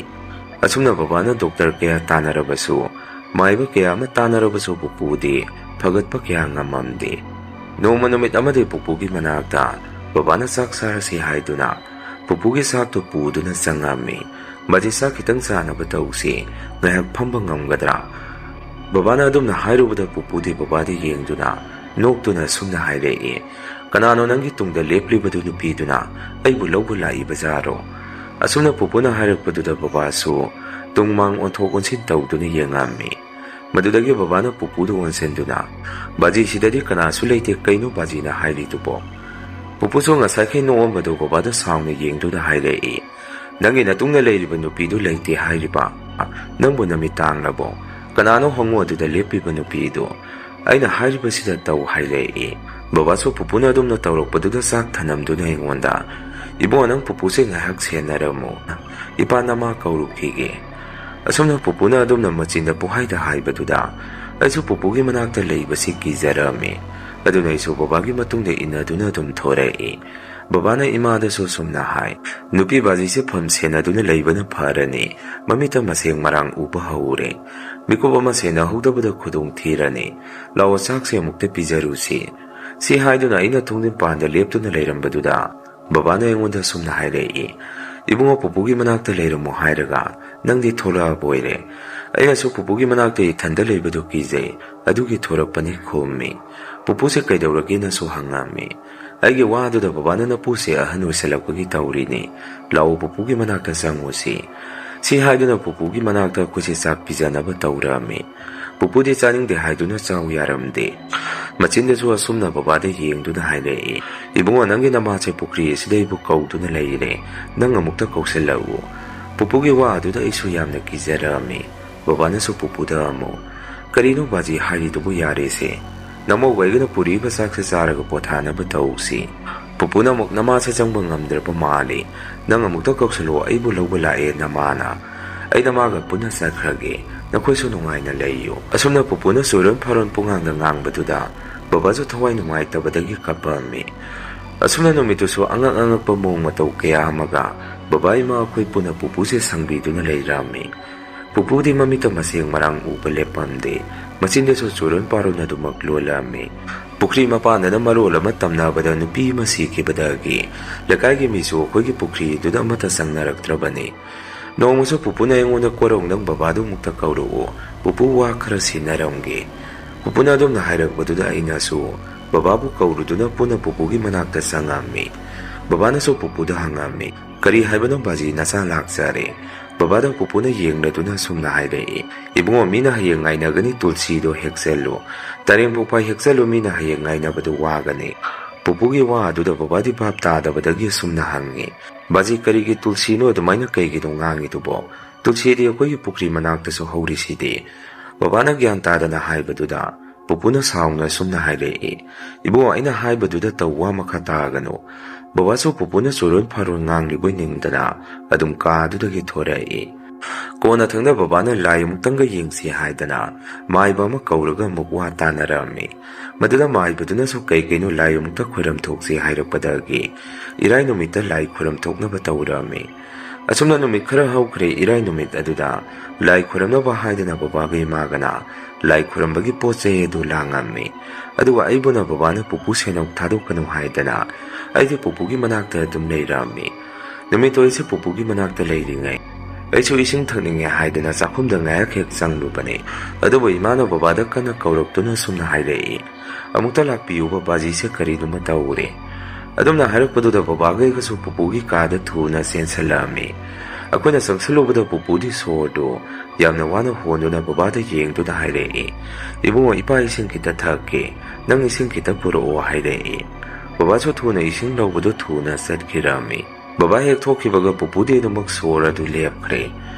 ꯑꯁꯨꯝꯅ ꯕꯕꯥꯅ ꯗꯣꯛꯇꯔ ꯀꯌꯥ ꯇꯥꯟꯅꯔꯕꯁꯨ, ꯃꯥꯏꯕ ꯀꯌꯥ ꯑꯃ ꯇꯥꯟꯅꯔꯕꯁꯨ ꯄꯨꯄꯨꯗꯤ ꯐꯒꯠꯄ ꯀꯌꯥ ꯉꯝꯃꯝꯗꯦ꯫ ꯅꯣꯡꯃ ꯅꯨꯃꯤꯠ ꯑꯃꯗꯤ ꯄꯨꯄꯨꯒꯤ ꯃꯅꯥꯛꯇ ꯕꯕꯥꯅ ꯆꯥꯛ ꯆꯥꯔꯁꯤ ꯍꯥꯏꯗꯨꯅ ꯄꯨꯄꯨꯒꯤ ꯆꯥꯛꯇꯨ ꯄꯨꯗꯨꯅ ꯆꯪꯉꯝꯃꯤ꯫ "ꯕꯥꯖꯤ, ꯆꯥꯛ ꯈꯤꯇꯪ ꯆꯥꯅꯕ ꯇꯧꯁꯤ, ꯉꯥꯏꯍꯥꯛ ꯐꯝꯕ ꯉꯝꯒꯗ꯭ꯔꯥ?" ꯕꯕꯥꯅ ꯑꯗꯨꯝꯅ ꯍꯥꯏꯔꯨꯕꯗ ꯄꯨꯄꯨꯗꯤ ꯕꯕꯥꯗ ꯌꯦꯡꯗꯨꯅ ꯅꯣꯛꯇꯨꯅ ꯑꯁꯨꯝꯅ ꯍꯥꯏꯔꯛꯏ, "ꯀꯅꯥꯅꯣ ꯅꯪꯒꯤ ꯇꯨꯡꯗ ꯂꯦꯞꯂꯤꯕꯗꯨ ꯅꯨꯄꯤꯗꯨꯅ ꯑꯩꯕꯨ ꯂꯧꯕ ꯂꯥꯛꯏꯕ ꯖꯥꯔꯣ?" ꯑꯁꯨꯝꯅ ꯄꯨꯄꯨꯅ ꯍꯥꯏꯔꯛꯄꯗꯨꯗ ꯕꯕꯥꯁꯨ ꯇꯨꯡ ꯃꯥꯡ ꯑꯣꯟꯊꯣꯛ ꯑꯣꯟꯁꯤꯟ ꯇꯧꯗꯨꯅ ꯌꯦꯡꯉꯝꯃꯤ꯫ ꯃꯗꯨꯗꯒꯤ ꯕꯕꯥꯅ ꯄꯨꯄꯨꯗ ꯑꯣꯟꯁꯤꯟꯗꯨꯅ, "ꯕꯥꯖꯤ, ꯁꯤꯗꯗꯤ ꯀꯅꯥꯁꯨ ꯂꯩꯇꯦ, ꯀꯩꯅꯣ ꯕꯥꯖꯤꯅ ꯍꯥꯏꯔꯤꯗꯨꯕꯣ?" ꯄꯨꯄꯨꯁꯨ ꯉꯁꯥꯏꯈꯩ ꯅꯣꯛꯑꯝꯕꯗꯨ ꯕꯕꯥꯗ ꯁꯥꯎꯅ ꯌꯦꯡꯗꯨꯅ ꯍꯥꯏꯔꯛꯏ, "ꯅꯪꯒꯤ ꯅꯇꯨꯡꯗ ꯂꯩꯔꯤꯕ ꯅꯨꯄꯤꯗꯨ ꯂꯩꯇꯦ ꯍꯥꯏꯔꯤꯕ? ꯅꯪꯕꯨ ꯅꯃꯤꯠ ꯇꯥꯡꯂꯕꯣ? ꯀꯅꯥꯅꯣ ꯍꯪꯉꯨ ꯑꯗꯨꯗ ꯂꯦꯞꯄꯤꯕ ꯅꯨꯄꯤꯗꯨ꯫ ꯑꯩꯅ ꯍꯥꯏꯔꯤꯕꯁꯤꯗ ꯇꯧ" ꯍꯥꯏꯔꯛꯏ꯫ ꯕꯕꯥꯁꯨ ꯄꯨꯄꯨꯅ ꯑꯗꯨꯝꯅ ꯇꯧꯔꯛꯄꯗꯨꯗ ꯆꯥꯛ ꯊꯅꯝꯗꯨꯅ ꯑꯩꯉꯣꯟꯗ, "ꯏꯕꯨꯡꯉꯣ, ꯅꯪ ꯄꯨꯄꯨꯁꯦ ꯉꯥꯏꯍꯥꯛ ꯁꯦꯟꯅꯔꯝꯃꯨ, ꯏꯄꯥ ꯅꯃꯥ ꯀꯧꯔꯨꯈꯤꯒꯦ"꯫ ꯑꯁꯨꯝꯅ ꯄꯨꯄꯨꯅ ꯑꯗꯨꯝꯅ ꯃꯆꯤꯟꯗ ꯄꯨꯍꯥꯏꯗ ꯍꯥꯏꯕꯗꯨꯗ ꯑꯩꯁꯨ ꯄꯨꯄꯨꯒꯤ ꯃꯅꯥꯛꯇ ꯂꯩꯕꯁꯤ ꯀꯤꯖꯔꯝꯃꯤ꯫ ꯑꯗꯨꯅ ꯑꯩꯁꯨ ꯕꯕꯥꯒꯤ ꯃꯇꯨꯡꯗ ꯏꯟꯅꯗꯨꯅ ꯑꯗꯨꯝ ꯊꯣꯔꯛꯏ꯫ ꯕꯕꯥꯅ ꯏꯃꯥꯗꯁꯨ ꯁꯨꯝꯅ ꯍꯥꯏ, "ꯅꯨꯄꯤ ꯕꯥꯖꯤꯁꯦ ꯐꯝ ꯁꯦꯟꯅꯗꯨꯅ ꯂꯩꯕꯅ ꯐꯔꯅꯤ꯫ ꯃꯃꯤꯠꯇ ꯃꯁꯦꯡ ꯃꯔꯥꯡ ꯎꯕ ꯍꯧꯔꯦ꯫ ꯃꯤꯀꯨꯞ ꯑꯃ ꯁꯦꯟꯅꯍꯧꯗꯕꯗ ꯈꯨꯗꯣꯡ ꯊꯤꯔꯅꯤ꯫ ꯂꯥꯛꯑꯣ, ꯆꯥꯛꯁꯦ ꯑꯃꯨꯛꯇ ꯄꯤꯖꯔꯨꯁꯤ"꯫ ꯁꯤ ꯍꯥꯏꯗꯨꯅ ꯑꯩꯅ ꯊꯣꯡꯖꯤꯟ ꯄꯥꯟꯗ ꯂꯦꯞꯇꯨꯅ ꯂꯩꯔꯝꯕꯗꯨꯗ ꯕꯕꯥꯅ ꯑꯩꯉꯣꯟꯗ ꯁꯨꯝꯅ ꯍꯥꯏꯔꯛꯏ, "ꯏꯕꯨꯡꯉꯣ, ꯄꯨꯄꯨꯒꯤ ꯃꯅꯥꯛꯇ ꯂꯩꯔꯝꯃꯣ ꯍꯥꯏꯔꯒ ꯅꯪꯗꯤ ꯊꯣꯛꯂꯛꯑꯕꯣꯏꯔꯦ"꯫ ꯑꯩꯅꯁꯨ ꯄꯨꯄꯨꯒꯤ ꯃꯅꯥꯛꯇ ꯏꯊꯟꯗ ꯂꯩꯕꯗꯨ ꯀꯤꯖꯩ꯫ ꯑꯗꯨꯒꯤ ꯊꯣꯔꯛꯄꯅꯤ ꯈꯨꯝꯃꯤ꯫ "ꯄꯨꯄꯨꯁꯦ ꯀꯩꯗꯧꯔꯒꯦꯅꯁꯨ ꯍꯪꯉꯝꯃꯤ"꯫ ꯑꯩꯒꯤ ꯋꯥ ꯑꯗꯨꯗ ꯕꯕꯥꯅ "ꯅꯄꯨꯁꯦ ꯑꯍꯟ ꯑꯣꯏꯁꯜꯂꯛꯄꯒꯤ ꯇꯧꯔꯤꯅꯤ꯫ ꯂꯥꯛꯑꯣ, ꯄꯨꯄꯨꯒꯤ ꯃꯅꯥꯛꯇ ꯆꯪꯉꯨꯁꯤ"꯫ ꯁꯤ ꯍꯥꯏꯗꯨꯅ ꯄꯨꯄꯨꯒꯤ ꯃꯅꯥꯛꯇ ꯑꯩꯈꯣꯏꯁꯦ ꯆꯥꯛ ꯄꯤꯖꯅꯕ ꯇꯧꯔꯛꯑꯝꯃꯤ꯫ ꯄꯨꯄꯨꯗꯤ ꯆꯥꯅꯤꯡꯗꯦ ꯍꯥꯏꯗꯨꯅ ꯆꯥꯎ ꯌꯥꯔꯝꯗꯦ꯫ ꯃꯆꯤꯟꯗꯁꯨ ꯑꯁꯨꯝꯅ ꯕꯕꯥꯗ ꯌꯦꯡꯗꯨꯅ ꯍꯥꯏꯔꯛꯏ, "ꯏꯕꯨꯡꯉꯣ, ꯅꯪꯒꯤ ꯅꯃꯥꯁꯦ ꯄꯨꯈ꯭ꯔꯤ ꯑꯁꯤꯗ ꯑꯩꯕꯨ ꯀꯧꯗꯨꯅ ꯂꯩꯔꯦ꯫ ꯅꯪ ꯑꯃꯨꯛꯇ ꯀꯧꯁꯜꯂꯛꯎ"꯫ ꯄꯨꯄꯨꯒꯤ ꯋꯥ ꯑꯗꯨꯗ ꯑꯩꯁꯨ ꯌꯥꯝꯅ ꯀꯤꯖꯔꯛꯑꯝꯃꯤ꯫ ꯕꯕꯥꯅꯁꯨ ꯄꯨꯄꯨꯗ ꯑꯃꯨꯛ, "ꯀꯔꯤꯅꯣ ꯕꯥꯖꯤ ꯍꯥꯏꯔꯤꯗꯨꯕꯨ? ꯌꯥꯔꯦꯁꯦ꯫ ꯅꯃꯧ ꯑꯩꯒꯅ ꯄꯨꯔꯤꯕ ꯆꯥꯛꯁꯦ ꯆꯥꯔꯒ ꯄꯣꯊꯥꯅꯕ ꯇꯧꯁꯤ"꯫ ꯄꯨꯄꯨꯅ ꯑꯃꯨꯛ, "ꯅꯃꯥꯁꯦ ꯆꯪꯕ ꯉꯝꯗ꯭ꯔꯕ ꯃꯥꯜꯂꯤ꯫ ꯅꯪ ꯑꯃꯨꯛꯇ ꯀꯧꯁꯜꯂꯣ, ꯑꯩꯕꯨ ꯂꯧꯕ ꯂꯥꯛꯑꯦ ꯅꯃꯥꯅ꯫ ꯑꯩ ꯅꯃꯥꯒ ꯄꯨꯟꯅ ꯆꯠꯈ꯭ꯔꯒꯦ꯫ ꯅꯈꯣꯏꯁꯨ ꯅꯨꯡꯉꯥꯏꯅ ꯂꯩꯌꯨ"꯫ ꯑꯁꯨꯝꯅ ꯄꯨꯄꯨꯅ ꯆꯨꯔꯣꯟ ꯐꯥꯔꯣꯟ ꯄꯨꯡꯉꯥꯡꯗ ꯉꯥꯡꯕꯗꯨꯗ ꯕꯕꯥꯁꯨ ꯊꯋꯥꯏ ꯅꯨꯡꯉꯥꯏꯇꯕꯗꯒꯤ ꯀꯞꯄꯝꯃꯤ꯫ ꯑꯁꯨꯝꯅ ꯅꯨꯃꯤꯠꯇꯨꯁꯨ ꯑꯉꯛ ꯑꯉꯛꯄ ꯃꯑꯣꯡ ꯃꯇꯧ ꯀꯌꯥ ꯑꯃꯒ ꯕꯕꯥ ꯏꯃꯥ ꯑꯩꯈꯣꯏ ꯄꯨꯟꯅ ꯄꯨꯄꯨꯁꯦ ꯁꯪꯕꯤꯗꯨꯅ ꯂꯩꯔꯝꯃꯤ꯫ ꯄꯨꯄꯨꯗꯤ ꯃꯃꯤꯠꯇ ꯃꯁꯦꯡ ꯃꯔꯥꯡ ꯎꯕ ꯂꯦꯞꯄꯝꯗꯦ꯫ ꯃꯆꯤꯟꯗꯁꯨ ꯆꯨꯔꯣꯟ ꯄꯥꯔꯣꯟ ꯑꯗꯨꯃꯛ ꯂꯣꯜꯂꯝꯃꯤ꯫ ꯄꯨꯈ꯭ꯔꯤ ꯃꯄꯥꯟꯗꯅ ꯃꯔꯣꯜ ꯑꯃ ꯇꯝꯅꯕꯗ ꯅꯨꯄꯤ ꯑꯃ ꯁꯤꯈꯤꯕꯗꯒꯤ ꯂꯩꯀꯥꯏꯒꯤ ꯃꯤꯁꯨ ꯑꯩꯈꯣꯏꯒꯤ ꯄꯨꯈ꯭ꯔꯤꯗꯨꯗ ꯑꯃꯠꯇ ꯆꯪꯅꯔꯛꯇ꯭ꯔꯕꯅꯤ꯫ ꯅꯣꯡꯃꯁꯨ ꯄꯨꯄꯨꯅ ꯑꯩꯉꯣꯟꯗ, "ꯀꯣꯔꯧ, ꯅꯪ ꯕꯕꯥꯗꯨ ꯑꯃꯨꯛꯇ ꯀꯧꯔꯛꯎ, ꯄꯨꯄꯨ ꯋꯥ ꯈꯔ ꯁꯤꯟꯅꯔꯝꯒꯦ"꯫ ꯄꯨꯄꯨꯅ ꯑꯗꯨꯝꯅ ꯍꯥꯏꯔꯛꯄꯗꯨꯗ ꯑꯩꯅꯁꯨ ꯕꯕꯥꯕꯨ ꯀꯧꯔꯨꯗꯨꯅ ꯄꯨꯟꯅ ꯄꯨꯄꯨꯒꯤ ꯃꯅꯥꯛꯇ ꯆꯪꯉꯝꯃꯤ꯫ ꯕꯕꯥꯅꯁꯨ ꯄꯨꯄꯨꯗ ꯍꯪꯉꯝꯃꯤ, "ꯀꯔꯤ ꯍꯥꯏꯕꯅꯣ ꯕꯥꯖꯤ, ꯅꯆꯥ ꯂꯥꯛꯆꯔꯦ"꯫ ꯕꯕꯥꯗ ꯄꯨꯄꯨꯅ ꯌꯦꯡꯂꯗꯨꯅ ꯁꯨꯝꯅ ꯍꯥꯏꯔꯛꯏ, "ꯏꯕꯨꯡꯉꯣ, ꯃꯤꯅ ꯍꯌꯦꯡ ꯉꯥꯏꯅꯒꯅꯤ, ꯇꯨꯜꯁꯤꯗꯣ ꯍꯦꯛꯆꯜꯂꯨ꯫ ꯇꯔꯦꯡ ꯄꯣꯛꯄ ꯍꯦꯛꯆꯜꯂꯨ, ꯃꯤꯅ ꯍꯌꯦꯡ ꯉꯥꯏꯅꯕꯗꯨ ꯋꯥꯒꯅꯤ"꯫ ꯄꯨꯄꯨꯒꯤ ꯋꯥ ꯑꯗꯨꯗ ꯕꯕꯥꯗꯤ ꯚꯥꯞ ꯇꯥꯗꯕꯗꯒꯤ ꯁꯨꯝꯅ ꯍꯪꯉꯤ, "ꯕꯥꯖꯤ, ꯀꯔꯤꯒꯤ ꯇꯨꯜꯁꯤꯅꯣ ꯑꯗꯨꯃꯥꯏꯅ ꯀꯩꯒꯤꯅꯣ ꯉꯥꯡꯉꯤꯗꯨꯕꯣ? ꯇꯨꯜꯁꯤꯗꯤ ꯑꯩꯈꯣꯏꯒꯤ ꯄꯨꯈ꯭ꯔꯤ ꯃꯅꯥꯛꯇꯁꯨ ꯍꯧꯔꯤꯁꯤꯗꯤ"꯫ ꯕꯕꯥꯅ ꯒ꯭ꯌꯥꯟ ꯇꯥꯗꯅ ꯍꯥꯏꯕꯗꯨꯗ ꯄꯨꯄꯨꯅ ꯁꯥꯎꯅ ꯁꯨꯝꯅ ꯍꯥꯏꯔꯛꯏ, "ꯏꯕꯨꯡꯉꯣ, ꯑꯩꯅ ꯍꯥꯏꯕꯗꯨꯗ ꯇꯧ, ꯋꯥ ꯃꯈꯥ ꯇꯥꯒꯅꯨ"꯫ ꯕꯕꯥꯁꯨ ꯄꯨꯄꯨꯅ ꯆꯨꯔꯣꯟ ꯐꯥꯔꯣꯟ ꯉꯥꯡꯂꯤꯕꯣꯏ ꯅꯤꯡꯗꯅ ꯑꯗꯨꯝ ꯀꯥꯗꯨꯗꯒꯤ ꯊꯣꯔꯛꯏ꯫ ꯀꯣꯟꯅꯊꯪꯗ ꯕꯕꯥꯅ ꯂꯥꯏ ꯑꯃꯨꯛꯇꯪꯒ ꯌꯦꯡꯁꯤ ꯍꯥꯏꯗꯅ ꯃꯥꯏꯕ ꯑꯃ ꯀꯧꯔꯒ ꯑꯃꯨꯛ ꯋꯥ ꯇꯥꯅꯔꯝꯃꯤ꯫ ꯃꯗꯨꯗ ꯃꯥꯏꯕꯗꯨꯅꯁꯨ ꯀꯩ ꯀꯩꯅꯣ ꯂꯥꯏ ꯑꯃꯨꯛꯇ ꯈꯣꯏꯔꯝ ꯊꯣꯛꯁꯤ ꯍꯥꯏꯔꯛꯄꯗꯒꯤ ꯏꯔꯥꯏ ꯅꯨꯃꯤꯠꯇ ꯂꯥꯏ ꯈꯣꯏꯔꯝ ꯊꯣꯛꯅꯕ ꯇꯧꯔꯝꯃꯤ꯫ ꯑꯁꯨꯝꯅ ꯅꯨꯃꯤꯠ ꯈꯔ ꯍꯧꯈ꯭ꯔꯦ꯫ ꯏꯔꯥꯏ ꯅꯨꯃꯤꯠ ꯑꯗꯨꯗ ꯂꯥꯏ ꯈꯣꯏꯔꯝꯅꯕ ꯍꯥꯏꯗꯅ ꯕꯕꯥꯒ ꯏꯃꯥꯒꯅ ꯂꯥꯏ ꯈꯣꯏꯔꯝꯕꯒꯤ ꯄꯣꯠ ꯆꯩ ꯑꯗꯨ ꯂꯥꯡꯉꯝꯃꯤ꯫ ꯑꯗꯨꯒ ꯑꯩꯕꯨꯅ ꯕꯕꯥꯅ ꯄꯨꯄꯨ ꯁꯦꯟꯅꯧ ꯊꯥꯗꯣꯛꯀꯅꯨ ꯍꯥꯏꯗꯅ ꯑꯩꯗꯤ ꯄꯨꯄꯨꯒꯤ ꯃꯅꯥꯛꯇ ꯑꯗꯨꯝ ꯂꯩꯔꯝꯃꯤ꯫ ꯅꯨꯃꯤꯠꯇꯣ ꯑꯩꯁꯦ ꯄꯨꯄꯨꯒꯤ ꯃꯅꯥꯛꯇ ꯂꯩꯔꯤꯉꯩ ꯑꯩꯁꯨ ꯏꯁꯤꯡ ꯊꯛꯅꯤꯡꯉꯦ ꯍꯥꯏꯗꯅ ꯆꯥꯛꯈꯨꯝꯗ ꯉꯥꯏꯍꯥꯛ ꯍꯦꯛ ꯆꯪꯂꯨꯕꯅꯤ꯫ ꯑꯗꯨꯕꯨ ꯏꯃꯥꯅ ꯕꯕꯥꯗ ꯀꯟꯅ ꯀꯧꯔꯛꯇꯨꯅ ꯁꯨꯝꯅ ꯍꯥꯏꯔꯛꯏ, "ꯑꯃꯨꯛꯇ ꯂꯥꯛꯄꯤꯌꯨꯕ, ꯕꯥꯖꯤꯁꯦ ꯀꯔꯤꯅꯣꯃ ꯇꯧꯔꯦ"꯫ ꯑꯗꯨꯝꯅ ꯍꯥꯏꯔꯛꯄꯗꯨꯗ ꯕꯕꯥꯒ ꯑꯩꯒꯁꯨ ꯄꯨꯄꯨꯒꯤ ꯀꯥꯗ ꯊꯨꯅ ꯆꯦꯟꯁꯤꯜꯂꯛꯑꯝꯃꯤ꯫ ꯑꯩꯈꯣꯏꯅ ꯆꯪꯁꯤꯜꯂꯨꯕꯗ ꯄꯨꯄꯨꯗꯤ ꯁꯣꯔꯗꯨ ꯌꯥꯝꯅ ꯋꯥꯅ ꯍꯣꯟꯗꯨꯅ ꯕꯕꯥꯗ ꯌꯦꯡꯗꯨꯅ ꯍꯥꯏꯔꯛꯏ, "ꯏꯕꯨꯡꯉꯣ, ꯏꯄꯥ ꯏꯁꯤꯡ ꯈꯤꯇ ꯊꯛꯀꯦ, ꯅꯪ ꯏꯁꯤꯡ ꯈꯤꯇ ꯄꯨꯔꯛꯑꯣ" ꯍꯥꯏꯔꯛꯏ꯫ ꯕꯕꯥꯁꯨ ꯊꯨꯅ ꯏꯁꯤꯡ ꯂꯧꯕꯗꯨ ꯊꯨꯅ ꯆꯠꯈꯤꯔꯝꯃꯤ꯫ ꯕꯕꯥ ꯍꯦꯛ ꯊꯣꯛꯈꯤꯕꯒ ꯄꯨꯄꯨꯗꯤ ꯑꯗꯨꯃꯛ ꯁꯣꯔ ꯑꯗꯨ ꯂꯦꯞꯈ꯭ꯔꯦ꯫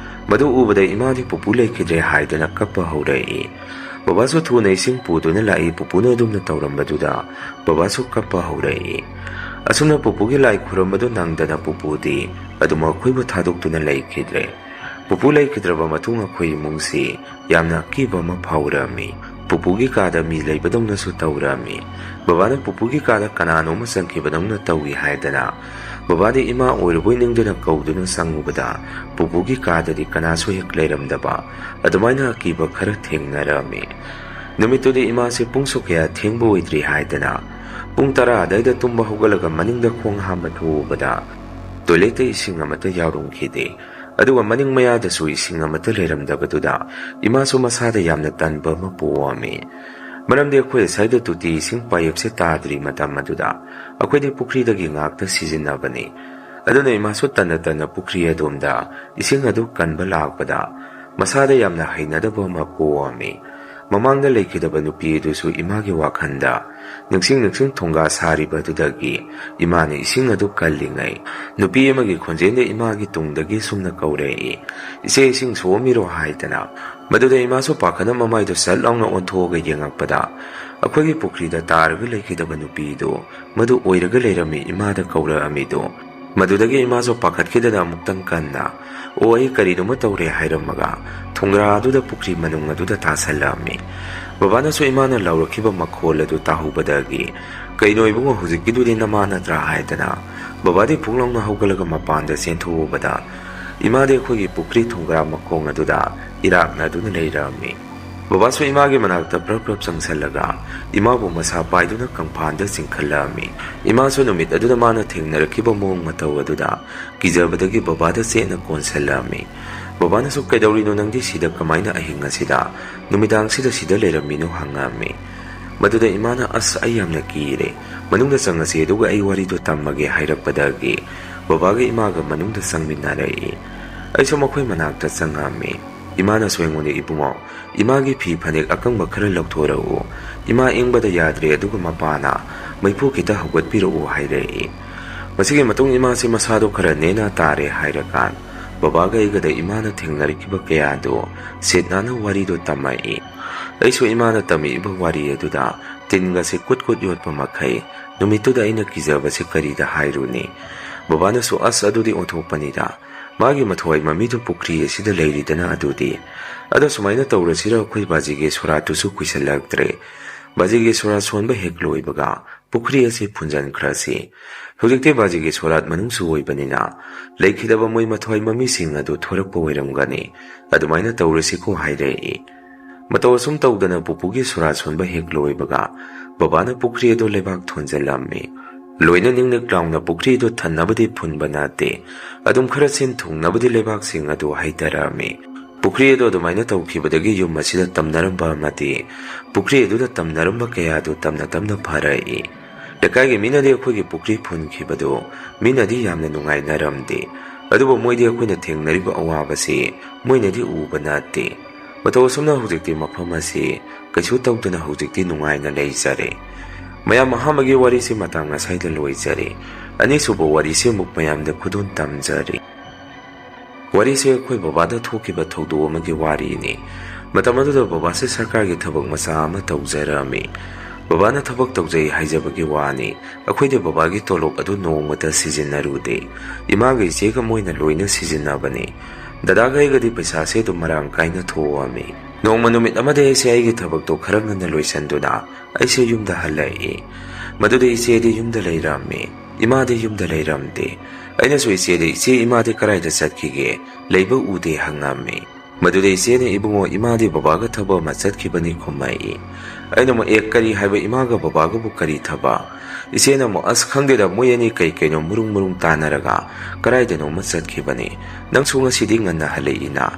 ꯃꯗꯨ ꯎꯕꯗ ꯏꯃꯥꯗꯤ ꯄꯨꯄꯨ ꯂꯩꯈꯤꯗ꯭ꯔꯦ ꯍꯥꯏꯗꯨꯅ ꯀꯞꯄ ꯍꯧꯔꯛꯏ꯫ ꯕꯕꯥꯁꯨ ꯊꯨꯅ ꯏꯁꯤꯡ ꯄꯨꯗꯨꯅ ꯂꯥꯛꯏ꯫ ꯄꯨꯄꯨꯅ ꯑꯗꯨꯝꯅ ꯇꯧꯔꯝꯕꯗꯨꯗ ꯕꯕꯥꯁꯨ ꯀꯞꯄ ꯍꯧꯔꯛꯏ꯫ ꯑꯁꯨꯝꯅ ꯄꯨꯄꯨꯒꯤ ꯂꯥꯏ ꯈꯨꯔꯝꯕꯗꯨ ꯅꯪꯗꯅ ꯄꯨꯄꯨꯗꯤ ꯑꯗꯨꯝ ꯑꯩꯈꯣꯏꯕꯨ ꯊꯥꯗꯣꯛꯇꯨꯅ ꯂꯩꯈꯤꯗ꯭ꯔꯦ꯫ ꯄꯨꯄꯨ ꯂꯩꯈꯤꯗ꯭ꯔꯕ ꯃꯇꯨꯡ ꯑꯩꯈꯣꯏ ꯏꯃꯨꯡꯁꯤ ꯌꯥꯝꯅ ꯑꯀꯤꯕ ꯑꯃ ꯐꯥꯎꯔꯝꯃꯤ꯫ ꯄꯨꯄꯨꯒꯤ ꯀꯥꯗ ꯃꯤ ꯂꯩꯕꯗꯧꯅꯁꯨ ꯇꯧꯔꯝꯃꯤ꯫ ꯕꯕꯥꯅ ꯄꯨꯄꯨꯒꯤ ꯀꯥꯗ ꯀꯅꯥꯅꯣꯝꯃ ꯆꯪꯈꯤꯕꯗꯧꯅ ꯇꯧꯏ ꯍꯥꯏꯗꯅ ꯕꯕꯥꯗꯤ ꯏꯃꯥ ꯑꯣꯏꯔꯕꯣꯏ ꯅꯤꯡꯗꯨꯅ ꯀꯧꯗꯨꯅ ꯆꯪꯉꯨꯕꯗ ꯄꯨꯄꯨꯒꯤ ꯀꯥꯗꯗꯤ ꯀꯅꯥꯁꯨ ꯍꯦꯛ ꯂꯩꯔꯝꯗꯕ, ꯑꯗꯨꯃꯥꯏꯅ ꯑꯀꯤꯕ ꯈꯔ ꯊꯦꯡꯅꯔꯝꯃꯤ꯫ ꯅꯨꯃꯤꯠꯇꯨꯗꯤ ꯏꯃꯥꯁꯦ ꯄꯨꯡꯁꯨ ꯀꯌꯥ ꯊꯦꯡꯕ ꯑꯣꯏꯗ꯭ꯔꯤ ꯍꯥꯏꯗꯅ ꯄꯨꯡ ꯇꯔꯥ ꯑꯗꯥꯏꯗ ꯇꯨꯝꯕ ꯍꯧꯒꯠꯂꯒ ꯃꯅꯤꯡꯗ ꯈꯣꯡ ꯍꯥꯝꯕ ꯊꯣꯛꯎꯕꯗ ꯇꯣꯏꯂꯦꯠꯇ ꯏꯁꯤꯡ ꯑꯃꯠꯇ ꯌꯥꯎꯔꯝꯈꯤꯗꯦ꯫ ꯑꯗꯨꯒ ꯃꯅꯤꯡ ꯃꯌꯥꯗꯁꯨ ꯏꯁꯤꯡ ꯑꯃꯠꯇ ꯂꯩꯔꯝꯗꯕꯗꯨꯗ ꯏꯃꯥꯁꯨ ꯃꯁꯥꯗ ꯌꯥꯝꯅ ꯇꯟꯕ ꯑꯃ ꯄꯣꯛꯑꯝꯃꯤ꯫ ꯃꯔꯝꯗꯤ ꯑꯩꯈꯣꯏ ꯑꯁ꯭ꯋꯥꯏꯗ ꯇꯣꯇꯤ ꯏꯁꯤꯡ ꯄꯥꯏꯞꯁꯦ ꯇꯥꯗ꯭ꯔꯤ ꯃꯇꯝ ꯑꯗꯨꯗ ꯑꯩꯈꯣꯏꯗꯤ ꯄꯨꯈ꯭ꯔꯤꯗꯒꯤ ꯉꯥꯛꯇ ꯁꯤꯖꯤꯟꯅꯕꯅꯤ꯫ ꯑꯗꯨꯅ ꯏꯃꯥꯁꯨ ꯇꯟꯅ ꯇꯟꯅ ꯄꯨꯈ꯭ꯔꯤ ꯑꯗꯣꯝꯗ ꯏꯁꯤꯡ ꯑꯗꯨ ꯀꯟꯕ ꯂꯥꯛꯄꯗ ꯃꯁꯥꯗ ꯌꯥꯝꯅ ꯍꯩꯅꯗꯕ ꯑꯃ ꯄꯣꯛꯑꯝꯃꯤ꯫ ꯃꯃꯥꯡꯗ ꯂꯩꯈꯤꯗꯕ ꯅꯨꯄꯤ ꯑꯗꯨꯁꯨ ꯏꯃꯥꯒꯤ ꯋꯥꯈꯜꯗ ꯅꯤꯡꯁꯤꯡ ꯅꯤꯡꯁꯤꯡ ꯊꯣꯡꯒꯥ ꯁꯥꯔꯤꯕ ꯑꯗꯨꯗꯒꯤ ꯏꯃꯥꯅ ꯏꯁꯤꯡ ꯑꯗꯨ ꯀꯜꯂꯤꯉꯩ ꯅꯨꯄꯤ ꯑꯃꯒꯤ ꯈꯣꯟꯖꯦꯜꯗ ꯏꯃꯥꯒꯤ ꯇꯨꯡꯗꯒꯤ ꯁꯨꯝꯅ ꯀꯧꯔꯛꯏ, "ꯏꯆꯦ, ꯏꯁꯤꯡ ꯁꯣꯛꯑꯝꯃꯤꯔꯣ?" ꯍꯥꯏꯗꯅ꯫ ꯃꯗꯨꯗ ꯏꯃꯥꯁꯨ ꯄꯥꯈꯠꯅ ꯃꯃꯥꯏꯗꯨ ꯁꯠ ꯂꯥꯎꯅ ꯑꯣꯟꯊꯣꯛꯑꯒ ꯌꯦꯡꯉꯛꯄꯗ ꯑꯩꯈꯣꯏꯒꯤ ꯄꯨꯈ꯭ꯔꯤꯗ ꯇꯥꯔꯒ ꯂꯩꯈꯤꯗꯕ ꯅꯨꯄꯤꯗꯨ ꯃꯗꯨ ꯑꯣꯏꯔꯒ ꯂꯩꯔꯝꯃꯤ꯫ ꯏꯃꯥꯗ ꯀꯧꯔꯛꯑꯝꯃꯤꯗꯨ ꯃꯗꯨꯗꯒꯤ ꯏꯃꯥꯁꯨ ꯄꯥꯈꯠꯈꯤꯗꯅ ꯑꯃꯨꯛꯇꯪ ꯀꯟꯅ, "ꯑꯣ, ꯑꯩ ꯀꯔꯤꯅꯣꯃ ꯇꯧꯔꯦ" ꯍꯥꯏꯔꯝꯃꯒ ꯊꯣꯡꯒ꯭ꯔꯥ ꯑꯗꯨꯗ ꯄꯨꯈ꯭ꯔꯤ ꯃꯅꯨꯡ ꯑꯗꯨꯗ ꯇꯥꯁꯜꯂꯛꯑꯝꯃꯤ꯫ ꯕꯕꯥꯅꯁꯨ ꯏꯃꯥꯅ ꯂꯥꯎꯔꯛꯈꯤꯕ ꯃꯈꯣꯜ ꯑꯗꯨ ꯇꯥꯍꯧꯕꯗꯒꯤ, "ꯀꯩꯅꯣ ꯏꯕꯨꯡꯉꯣ, ꯍꯧꯖꯤꯛꯀꯤꯗꯨꯗꯤ ꯅꯃꯥ ꯅꯠꯇ꯭ꯔꯥ?" ꯍꯥꯏꯗꯅ ꯕꯕꯥꯗꯤ ꯐꯨꯛ ꯂꯥꯎꯅ ꯍꯧꯒꯠꯂꯒ ꯃꯄꯥꯟꯗ ꯆꯦꯟꯊꯣꯛꯎꯕꯗ, ꯏꯃꯥꯗꯤ ꯑꯩꯈꯣꯏꯒꯤ ꯄꯨꯈ꯭ꯔꯤ ꯊꯣꯡꯒ꯭ꯔꯥ ꯃꯈꯣꯡ ꯑꯗꯨꯗ ꯏꯔꯥꯛꯅꯗꯨꯅ ꯂꯩꯔꯝꯃꯤ꯫ ꯕꯕꯥꯁꯨ ꯏꯃꯥꯒꯤ ꯃꯅꯥꯛꯇ ꯄ꯭ꯔꯞ ꯄ꯭ꯔꯞ ꯆꯪꯁꯜꯂꯒ ꯏꯃꯥꯕꯨ ꯃꯁꯥ ꯄꯥꯏꯗꯨꯅ ꯀꯪꯐꯥꯟꯗ ꯆꯤꯡꯈꯠꯂꯛꯑꯝꯃꯤ꯫ ꯏꯃꯥꯁꯨ ꯅꯨꯃꯤꯠ ꯑꯗꯨꯗ ꯃꯥꯅ ꯊꯦꯡꯅꯔꯛꯈꯤꯕ ꯃꯑꯣꯡ ꯃꯇꯧ ꯑꯗꯨꯗ ꯀꯤꯖꯕꯗꯒꯤ ꯕꯕꯥꯗ ꯆꯦꯠꯅ ꯀꯣꯟꯁꯤꯜꯂꯛꯑꯝꯃꯤ꯫ ꯕꯕꯥꯅꯁꯨ, "ꯀꯩꯗꯧꯔꯤꯅꯣ ꯅꯪꯗꯤ ꯁꯤꯗ? ꯀꯃꯥꯏꯅ ꯑꯍꯤꯡ ꯑꯁꯤꯗ, ꯅꯨꯃꯤꯗꯥꯡꯁꯤꯗ ꯁꯤꯗ ꯂꯩꯔꯝꯃꯤꯅꯣ?" ꯍꯪꯉꯛꯑꯝꯃꯤ꯫ ꯃꯗꯨꯗ ꯏꯃꯥꯅ, "ꯑꯁ, ꯑꯩ ꯌꯥꯝꯅ ꯀꯤꯔꯦ꯫ ꯃꯅꯨꯡꯗ ꯆꯪꯉꯁꯤ, ꯑꯗꯨꯒ ꯑꯩ ꯋꯥꯔꯤꯗꯣ ꯇꯝꯃꯒꯦ" ꯍꯥꯏꯔꯛꯄꯗꯒꯤ ꯕꯕꯥꯒ ꯏꯃꯥꯒ ꯃꯅꯨꯡꯗ ꯆꯪꯃꯤꯟꯅꯔꯛꯏ꯫ ꯑꯩꯁꯨ ꯃꯈꯣꯏ ꯃꯅꯥꯛꯇ ꯆꯪꯉꯛꯑꯝꯃꯤ꯫ ꯏꯃꯥꯅꯁꯨ ꯑꯩꯉꯣꯟꯗ, "ꯏꯕꯨꯡꯉꯣ, ꯏꯃꯥꯒꯤ ꯐꯤ ꯐꯅꯦꯛ ꯑꯀꯪꯕ ꯈꯔ ꯂꯧꯊꯣꯔꯛꯎ꯫ ꯏꯃꯥ ꯏꯪꯕꯗ ꯌꯥꯗ꯭ꯔꯦ, ꯑꯗꯨꯒ ꯃꯄꯥꯅ ꯃꯩꯐꯨ ꯈꯤꯇ ꯍꯧꯒꯠꯄꯤꯔꯛꯎ" ꯍꯥꯏꯔꯛꯏ꯫ ꯃꯁꯤꯒꯤ ꯃꯇꯨꯡ ꯏꯃꯥꯁꯤ ꯃꯁꯥꯗꯣ ꯈꯔ ꯅꯦꯅꯥ ꯇꯥꯔꯦ ꯍꯥꯏꯔꯀꯥꯟ, ꯕꯕꯥꯒ ꯑꯩꯒꯗ ꯏꯃꯥꯅ ꯊꯦꯡꯅꯔꯛꯈꯤꯕ ꯀꯌꯥꯗꯨ ꯁꯤꯠ ꯅꯥꯟꯅ ꯋꯥꯔꯤꯗꯣ ꯇꯝꯃꯛꯏ꯫ ꯑꯩꯁꯨ ꯏꯃꯥꯅ ꯇꯝꯃꯛꯏꯕ ꯋꯥꯔꯤ ꯑꯗꯨꯗ ꯇꯤꯟꯒꯁꯦ ꯀꯨꯠ ꯀꯨꯠ ꯌꯣꯠꯄ ꯃꯈꯩ, ꯅꯨꯃꯤꯠꯇꯨꯗ ꯑꯩꯅ ꯀꯤꯖꯕꯁꯦ ꯀꯔꯤꯗ ꯍꯥꯏꯔꯨꯅꯤ? ꯕꯕꯥꯅꯁꯨ, "ꯑꯁ, ꯑꯗꯨꯗꯤ ꯑꯣꯟꯊꯣꯛꯄꯅꯤꯗ꯫ ꯃꯥꯒꯤ ꯃꯊ꯭ꯋꯥꯏ ꯃꯃꯤꯗꯨ ꯄꯨꯈ꯭ꯔꯤ ꯑꯁꯤꯗ ꯂꯩꯔꯤꯗꯅ ꯑꯗꯨꯗꯤ꯫ ꯑꯗꯣ ꯁꯨꯃꯥꯏꯅ ꯇꯧꯔꯁꯤꯔ, ꯑꯩꯈꯣꯏ ꯕꯥꯖꯤꯒꯤ ꯁꯣꯔꯥꯠꯇꯨꯁꯨ ꯀꯨꯏꯁꯜꯂꯛꯇ꯭ꯔꯦ꯫ ꯕꯥꯖꯤꯒꯤ ꯁꯣꯔꯥꯠ ꯁꯣꯟꯕ ꯍꯦꯛ ꯂꯣꯏꯕꯒ ꯄꯨꯈ꯭ꯔꯤ ꯑꯁꯤ ꯐꯨꯟꯖꯟꯈ꯭ꯔꯁꯤ꯫ ꯍꯧꯖꯤꯛꯇꯤ ꯕꯥꯖꯤꯒꯤ ꯁꯣꯔꯥꯠ ꯃꯅꯨꯡꯁꯨ ꯑꯣꯏꯕꯅꯤꯅ ꯂꯩꯈꯤꯗꯕ ꯃꯣꯏ ꯃꯊ꯭ꯋꯥꯏ ꯃꯃꯤꯁꯤꯡ ꯑꯗꯨ ꯊꯣꯔꯛꯄ ꯑꯣꯏꯔꯝꯒꯅꯤ꯫ ꯑꯗꯨꯃꯥꯏꯅ ꯇꯧꯔꯁꯤꯀꯣ" ꯍꯥꯏꯔꯛꯏ꯫ ꯃꯇꯧ ꯑꯁꯨꯝ ꯇꯧꯗꯅ ꯄꯨꯄꯨꯒꯤ ꯁꯣꯔꯥꯠ ꯁꯣꯟꯕ ꯍꯦꯛ ꯂꯣꯏꯕꯒ ꯕꯕꯥꯅ ꯄꯨꯈ꯭ꯔꯤ ꯑꯗꯨ ꯂꯩꯕꯥꯛ ꯊꯣꯟꯖꯜꯂꯝꯃꯤ꯫ ꯂꯣꯏꯅ ꯅꯤꯛ ꯅꯤꯛ ꯂꯥꯎꯅ ꯄꯨꯈ꯭ꯔꯤ ꯑꯗꯨ ꯊꯟꯅꯕꯗꯤ ꯐꯨꯟꯕ ꯅꯠꯇꯦ, ꯑꯗꯨꯝ ꯈꯔ ꯁꯤꯟ ꯊꯨꯡꯅꯕꯗꯤ ꯂꯩꯕꯥꯛꯁꯤꯡ ꯑꯗꯨ ꯍꯩꯊꯔꯝꯃꯤ꯫ ꯄꯨꯈ꯭ꯔꯤ ꯑꯗꯨ ꯑꯗꯨꯃꯥꯏꯅ ꯇꯧꯈꯤꯕꯗꯒꯤ ꯌꯨꯝ ꯑꯁꯤꯗ ꯇꯝꯅꯔꯝꯕ ꯑꯃꯗꯤ ꯄꯨꯈ꯭ꯔꯤ ꯑꯗꯨꯗ ꯇꯝꯅꯔꯝꯕ ꯀꯌꯥ ꯑꯗꯨ ꯇꯝꯅ ꯇꯝꯅ ꯐꯔꯛꯏ꯫ ꯂꯩꯀꯥꯏꯒꯤ ꯃꯤꯅꯗꯤ ꯑꯩꯈꯣꯏꯒꯤ ꯄꯨꯈ꯭ꯔꯤ ꯐꯨꯟꯈꯤꯕꯗꯨ ꯃꯤꯅꯗꯤ ꯌꯥꯝꯅ ꯅꯨꯡꯉꯥꯏꯅꯔꯝꯗꯦ, ꯑꯗꯨꯕꯨ ꯃꯣꯏꯗꯤ ꯑꯩꯈꯣꯏꯅ ꯊꯦꯡꯅꯔꯤꯕ ꯑꯋꯥꯕꯁꯤ ꯃꯣꯏꯅꯗꯤ ꯎꯕ ꯅꯠꯇꯦ꯫ ꯃꯇꯧ ꯑꯁꯨꯝꯅ ꯍꯧꯖꯤꯛꯇꯤ ꯃꯐꯝ ꯑꯁꯤ ꯀꯩꯁꯨ ꯇꯧꯗꯅ ꯍꯧꯖꯤꯛꯇꯤ ꯅꯨꯡꯉꯥꯏꯅ ꯂꯩꯖꯔꯦ꯫ ꯃꯌꯥꯝ, ꯑꯍꯥꯟꯕꯒꯤ ꯋꯥꯔꯤꯁꯤ ꯃꯇꯥꯡ ꯑꯁꯥꯏꯗ ꯂꯣꯏꯖꯔꯦ꯫ ꯑꯅꯤꯁꯨꯕ ꯋꯥꯔꯤꯁꯤ ꯑꯃꯨꯛ ꯃꯌꯥꯝꯗ ꯈꯨꯗꯣꯜ ꯇꯝꯖꯔꯤ꯫ ꯋꯥꯔꯤꯁꯦ ꯑꯩꯈꯣꯏ ꯕꯕꯥꯗ ꯊꯣꯛꯈꯤꯕ ꯊꯧꯗꯣꯛ ꯑꯃꯒꯤ ꯋꯥꯔꯤꯅꯤ꯫ ꯃꯇꯝ ꯑꯗꯨꯗ ꯕꯕꯥꯁꯦ ꯁꯔꯀꯥꯔꯒꯤ ꯊꯕꯛ ꯃꯆꯥ ꯑꯃ ꯇꯧꯖꯔꯝꯃꯤ꯫ ꯕꯕꯥꯅ ꯊꯕꯛ ꯇꯧꯖꯩ ꯍꯥꯏꯖꯕꯒꯤ ꯋꯥꯅꯤ, ꯑꯩꯈꯣꯏꯗꯤ ꯕꯕꯥꯒꯤ ꯇꯣꯂꯣꯞ ꯑꯗꯨ ꯅꯣꯡꯃꯇ ꯁꯤꯖꯤꯟꯅꯔꯨꯗꯦ꯫ ꯏꯃꯥꯒ ꯏꯆꯦꯒ ꯃꯣꯏꯅ ꯂꯣꯏꯅ ꯁꯤꯖꯤꯟꯅꯕꯅꯤ꯫ ꯗꯗꯥꯒ ꯑꯩꯒꯗꯤ ꯄꯩꯁꯥꯁꯦ ꯑꯗꯨꯝ ꯃꯔꯥꯡ ꯀꯥꯏꯅ ꯊꯣꯛꯑꯝꯃꯤ꯫ ꯅꯣꯡꯃ ꯅꯨꯃꯤꯠ ꯑꯃꯗꯤ ꯑꯩꯁꯦ ꯑꯩꯒꯤ ꯊꯕꯛꯇꯣ ꯈꯔ ꯉꯟꯅ ꯂꯣꯏꯁꯤꯟꯗꯨꯅ ꯑꯩꯁꯦ ꯌꯨꯝꯗ ꯍꯜꯂꯛꯏ꯫ ꯃꯗꯨꯗ ꯏꯆꯦꯗꯤ ꯌꯨꯝꯗ ꯂꯩꯔꯝꯃꯤ, ꯏꯃꯥꯗꯤ ꯌꯨꯝꯗ ꯂꯩꯔꯝꯗꯦ꯫ ꯑꯩꯅꯁꯨ ꯏꯆꯦꯗ, "ꯏꯆꯦ, ꯏꯃꯥꯗꯤ ꯀꯗꯥꯏꯗ ꯆꯠꯈꯤꯒꯦ? ꯂꯩꯕ ꯎꯗꯦ" ꯍꯪꯉꯝꯃꯤ꯫ ꯃꯗꯨꯗ ꯏꯆꯦꯅ, "ꯏꯕꯨꯡꯉꯣ, ꯏꯃꯥꯗꯤ ꯕꯕꯥꯒ ꯊꯕꯛ ꯑꯃ ꯆꯠꯈꯤꯕꯅꯤ" ꯈꯨꯝꯃꯛꯏ꯫ ꯑꯩꯅ ꯑꯃꯨꯛ, "ꯑꯦ, ꯀꯔꯤ ꯍꯥꯏꯕ? ꯏꯃꯥꯒ ꯕꯕꯥꯒꯕꯨ ꯀꯔꯤ ꯊꯕꯛ?" ꯏꯆꯦꯅ ꯑꯃꯨꯛ, "ꯑꯁ, ꯈꯪꯗꯦꯗ, ꯃꯣꯏ ꯑꯅꯤ ꯀꯩ ꯀꯩꯅꯣ ꯃꯔꯨꯡ ꯃꯔꯨꯡ ꯇꯥꯟꯅꯔꯒ ꯀꯗꯥꯏꯗꯅꯣꯃ ꯆꯠꯈꯤꯕꯅꯤ꯫ ꯅꯪꯁꯨ ꯉꯁꯤꯗꯤ ꯉꯟꯅ ꯍꯜꯂꯛꯏꯅ?"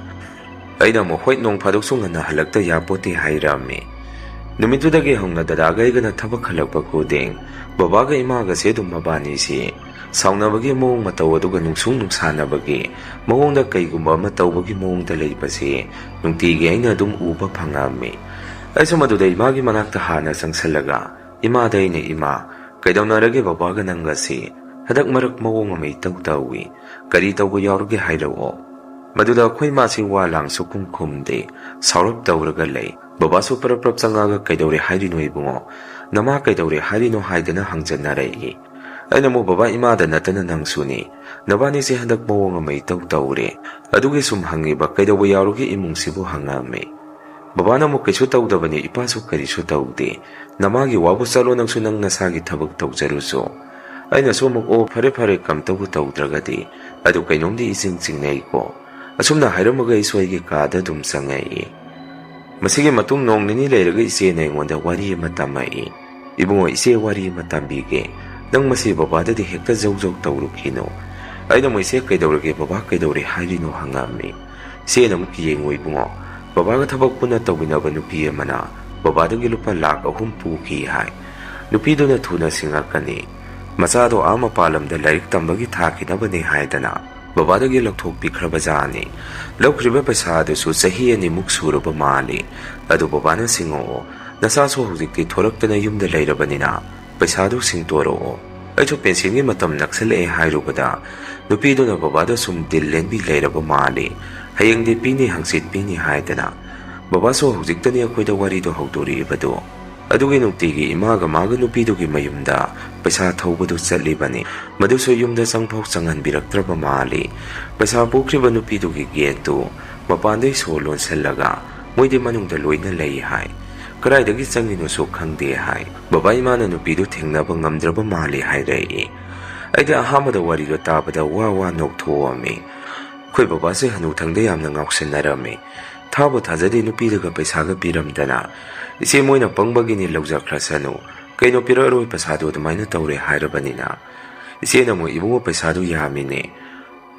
ꯑꯩꯅ ꯑꯃꯨꯛ, "ꯍꯣꯏ, ꯅꯣꯡ ꯐꯥꯗꯣꯛꯁꯨ ꯉꯟꯅ ꯍꯜꯂꯛꯇ ꯌꯥꯄꯣꯠꯇꯦ" ꯍꯥꯏꯔꯝꯃꯤ꯫ ꯅꯨꯃꯤꯠꯇꯨꯗꯒꯤ ꯍꯧꯅ ꯗꯗꯥꯒ ꯑꯩꯒꯅ ꯊꯕꯛ ꯍꯜꯂꯛꯄ ꯈꯨꯗꯤꯡ ꯕꯕꯥꯒ ꯏꯃꯥꯒꯁꯦ ꯑꯗꯨꯝ ꯃꯕꯥꯅꯤꯁꯤ ꯁꯥꯎꯅꯕꯒꯤ ꯃꯑꯣꯡ ꯃꯇꯧ, ꯑꯗꯨꯒ ꯅꯨꯡꯁꯨꯡ ꯅꯨꯡꯁꯥꯅꯕꯒꯤ ꯃꯑꯣꯡꯗ, ꯀꯩꯒꯨꯝꯕ ꯑꯃ ꯇꯧꯕꯒꯤ ꯃꯑꯣꯡꯗ ꯂꯩꯕꯁꯤ ꯅꯨꯡꯇꯤꯒꯤ ꯑꯩꯅ ꯑꯗꯨꯝ ꯎꯕ ꯐꯪꯉꯛꯑꯝꯃꯤ꯫ ꯑꯩꯁꯨ ꯃꯗꯨꯗ ꯏꯃꯥꯒꯤ ꯃꯅꯥꯛꯇ ꯍꯥꯟꯅ ꯆꯪꯁꯤꯜꯂꯒ ꯏꯃꯥꯗ ꯑꯩꯅ, "ꯏꯃꯥ, ꯀꯩꯗꯧꯅꯔꯒꯦ ꯕꯕꯥꯒ ꯅꯪꯒꯁꯤ? ꯍꯟꯗꯛ ꯃꯔꯛ ꯃꯑꯣꯡ ꯑꯃ ꯏꯇꯧ ꯇꯧꯏ꯫ ꯀꯔꯤ ꯇꯧꯕ ꯌꯥꯎꯔꯒꯦ ꯍꯥꯏꯔꯛꯑꯣ?" ꯃꯗꯨꯗ ꯑꯩꯈꯣꯏ ꯏꯃꯥꯁꯤ ꯋꯥ ꯂꯥꯡ ꯁꯨꯈꯨꯝ ꯈꯨꯝꯗꯦ, ꯁꯥꯎꯔꯞ ꯇꯧꯔꯒ ꯂꯩ꯫ ꯕꯕꯥꯁꯨ ꯄꯔꯞ ꯄꯔꯞ ꯆꯪꯉꯛꯑꯒ, "ꯀꯩꯗꯧꯔꯦ ꯍꯥꯏꯔꯤꯅꯣ ꯏꯕꯨꯡꯉꯣ? ꯅꯃꯥ ꯀꯩꯗꯧꯔꯦ ꯍꯥꯏꯔꯤꯅꯣ?" ꯍꯥꯏꯗꯅ ꯍꯪꯖꯟꯅꯔꯛꯏ꯫ ꯑꯩꯅ ꯑꯃꯨꯛ, "ꯕꯕꯥ, ꯏꯃꯥꯗ ꯅꯠꯇꯅ ꯅꯪꯁꯨꯅꯤ꯫ ꯅꯕꯥꯅꯤꯁꯦ ꯍꯟꯗꯛ ꯃꯑꯣꯡ ꯑꯃ ꯏꯇꯧ ꯇꯧꯔꯦ꯫ ꯑꯗꯨꯒꯤ ꯁꯨꯝ ꯍꯪꯉꯤꯕ, ꯀꯩꯗꯧꯕ ꯌꯥꯎꯔꯒꯦ ꯏꯃꯨꯡꯁꯤꯕꯨ?" ꯍꯪꯉꯛꯑꯝꯃꯤ꯫ ꯕꯕꯥꯅ ꯑꯃꯨꯛ, "ꯀꯩꯁꯨ ꯇꯧꯗꯕꯅꯤ, ꯏꯄꯥꯁꯨ ꯀꯔꯤꯁꯨ ꯇꯧꯗꯦ꯫ ꯅꯃꯥꯒꯤ ꯋꯥꯕꯨ ꯆꯠꯂꯣ, ꯅꯪꯁꯨ ꯅꯪ ꯅꯁꯥꯒꯤ ꯊꯕꯛ ꯇꯧꯖꯔꯨꯆꯣ꯫" ꯑꯩꯅꯁꯨ ꯑꯃꯨꯛ, "ꯑꯣ, ꯐꯔꯦ ꯐꯔꯦ, ꯀꯝꯇꯕꯨ ꯇꯧꯗ꯭ꯔꯒꯗꯤ꯫ ꯑꯗꯨ ꯀꯩꯅꯣꯝꯗꯤ ꯏꯆꯤꯡ ꯆꯤꯡꯅꯩꯀꯣ꯫" ꯑꯁꯨꯝꯅ ꯍꯥꯏꯔꯝꯃꯒ ꯑꯩꯁꯨ ꯑꯩꯒꯤ ꯀꯥꯗ ꯑꯗꯨꯝ ꯆꯪꯉꯛꯏ꯫ ꯃꯁꯤꯒꯤ ꯃꯇꯨꯡ ꯅꯣꯡ ꯅꯤꯅꯤ ꯂꯩꯔꯒ ꯏꯆꯦꯅ ꯑꯩꯉꯣꯟꯗ ꯋꯥꯔꯤ ꯑꯃ ꯇꯝꯃꯛꯏ꯫ "ꯏꯕꯨꯡꯉꯣ, ꯏꯆꯦ ꯋꯥꯔꯤ ꯑꯃ ꯇꯝꯕꯤꯒꯦ꯫ ꯅꯪ ꯃꯁꯤ ꯕꯕꯥꯗꯗꯤ ꯍꯦꯛꯇ ꯖꯧ ꯖꯧ ꯇꯧꯔꯨꯈꯤꯅꯨ꯫" ꯑꯩꯅ ꯑꯃꯨꯛ, "ꯏꯆꯦ, ꯀꯩꯗꯧꯔꯒꯦ? ꯕꯕꯥ ꯀꯩꯗꯧꯔꯦ ꯍꯥꯏꯔꯤꯅꯣ?" ꯍꯪꯉꯛꯑꯝꯃꯤ꯫ ꯏꯆꯦꯅ ꯑꯃꯨꯛ, "ꯌꯦꯡꯉꯨ ꯏꯕꯨꯡꯉꯣ, ꯕꯕꯥꯒ ꯊꯕꯛ ꯄꯨꯟꯅ ꯇꯧꯃꯤꯟꯅꯕ ꯅꯨꯄꯤ ꯑꯃꯅ ꯕꯕꯥꯗꯒꯤ ꯂꯨꯄꯥ ꯂꯥꯈ ꯑꯍꯨꯝ ꯄꯨꯈꯤ ꯍꯥꯏ꯫ ꯅꯨꯄꯤꯗꯨꯅ ꯊꯨꯅ ꯁꯤꯡꯉꯛꯀꯅꯤ꯫ ꯃꯆꯥꯗꯣ ꯑꯥ ꯃꯄꯥꯟ ꯂꯝꯗ ꯂꯥꯏꯔꯤꯛ ꯇꯝꯕꯒꯤ ꯊꯥꯈꯤꯅꯕꯅꯦ ꯍꯥꯏꯗꯅ ꯕꯕꯥꯗꯒꯤ ꯂꯧꯊꯣꯛꯄꯤꯈ꯭ꯔꯕꯖꯥꯠꯅꯤ꯫ ꯂꯧꯈ꯭ꯔꯤꯕ ꯄꯩꯁꯥ ꯑꯗꯨꯁꯨ ꯆꯍꯤ ꯑꯅꯤꯃꯨꯛ ꯁꯨꯔꯕ ꯃꯥꯜꯂꯤ꯫ ꯑꯗꯨ ꯕꯕꯥꯅ ꯁꯤꯡꯉꯛꯑꯣ, ꯅꯆꯥꯁꯨ ꯍꯧꯖꯤꯛꯇꯤ ꯊꯣꯔꯛꯇꯅ ꯌꯨꯝꯗ ꯂꯩꯔꯕꯅꯤꯅ ꯄꯩꯁꯥꯗꯨ ꯁꯤꯡꯇꯣꯔꯛꯑꯣ꯫" ꯑꯩꯁꯨ ꯄꯦꯟꯁꯤꯟꯒꯤ ꯃꯇꯝ ꯅꯛꯁꯜꯂꯛꯑꯦ ꯍꯥꯏꯔꯨꯕꯗ ꯅꯨꯄꯤꯗꯨꯅ ꯕꯕꯥꯗ ꯁꯨꯝ ꯗꯤꯜ ꯂꯦꯟꯕꯤ ꯂꯩꯔꯕ ꯃꯥꯜꯂꯤ꯫ ꯍꯌꯦꯡꯗꯤ ꯄꯤꯅꯤ, ꯍꯪꯆꯤꯠ ꯄꯤꯅꯤ ꯍꯥꯏꯗꯅ꯫ ꯕꯕꯥꯁꯨ ꯍꯧꯖꯤꯛꯇꯅꯤ ꯑꯩꯈꯣꯏꯗ ꯋꯥꯔꯤꯗꯣ ꯍꯧꯗꯣꯔꯛꯏꯕꯗꯣ꯫ ꯑꯗꯨꯒꯤ ꯅꯨꯡꯇꯤꯒꯤ ꯏꯃꯥꯒ ꯃꯥꯒ ꯅꯨꯄꯤꯗꯨꯒꯤ ꯃꯌꯨꯝꯗ ꯄꯩꯁꯥ ꯊꯧꯕꯗꯨ ꯆꯠꯂꯤꯕꯅꯤ꯫ ꯃꯗꯨꯁꯨ ꯌꯨꯝꯗ ꯆꯪꯐꯥꯎ ꯆꯪꯍꯟꯕꯤꯔꯛꯇ꯭ꯔꯕ ꯃꯥꯜꯂꯤ꯫ ꯄꯩꯁꯥ ꯄꯨꯈ꯭ꯔꯤꯕ ꯅꯨꯄꯤꯗꯨꯒꯤ ꯒꯦꯠꯇꯨ ꯃꯄꯥꯟꯗꯩ ꯁꯣ ꯂꯣꯟꯁꯤꯜꯂꯒ ꯃꯣꯏꯗꯤ ꯃꯅꯨꯡꯗ ꯂꯣꯏꯅ ꯂꯩ ꯍꯥꯏ꯫ ꯀꯗꯥꯏꯗꯒꯤ ꯆꯪꯉꯤꯅꯣꯁꯨ ꯈꯪꯗꯦ ꯍꯥꯏ꯫ ꯕꯕꯥ ꯏꯃꯥꯅ ꯅꯨꯄꯤꯗꯨ ꯊꯦꯡꯅꯕ ꯉꯝꯗ꯭ꯔꯕ ꯃꯥꯜꯂꯤ ꯍꯥꯏꯔꯛꯏ꯫ ꯑꯩꯗꯤ ꯑꯍꯥꯟꯕꯗ ꯋꯥꯔꯤꯗꯣ ꯇꯥꯕꯗ ꯋꯥ ꯋꯥ ꯅꯣꯛꯊꯣꯛꯑꯝꯃꯤ꯫ ꯑꯩꯈꯣꯏ ꯕꯕꯥꯁꯦ ꯍꯅꯨꯊꯪꯗ ꯌꯥꯝꯅ ꯉꯥꯎꯁꯤꯟꯅꯔꯝꯃꯤ꯫ ꯊꯥꯕꯨ ꯊꯥꯖꯗꯦ, ꯅꯨꯄꯤꯗꯨꯒ ꯄꯩꯁꯥꯒ ꯄꯤꯔꯝꯗꯅ꯫ "ꯏꯆꯦ, ꯃꯣꯏꯅ ꯄꯪꯕꯒꯤꯅꯤ, ꯂꯧꯖꯈ꯭ꯔꯁꯅꯨ꯫ ꯀꯩꯅꯣ, ꯄꯤꯔꯛꯑꯔꯣꯏ ꯄꯩꯁꯥꯗꯨ?" ꯑꯗꯨꯃꯥꯏꯅ ꯇꯧꯔꯦ ꯍꯥꯏꯔꯕꯅꯤꯅ꯫ ꯏꯆꯦꯅ ꯑꯃꯨꯛ, "ꯏꯕꯨꯡꯉꯣ, ꯄꯩꯁꯥꯗꯨ ꯌꯥꯝꯃꯤꯅꯦ꯫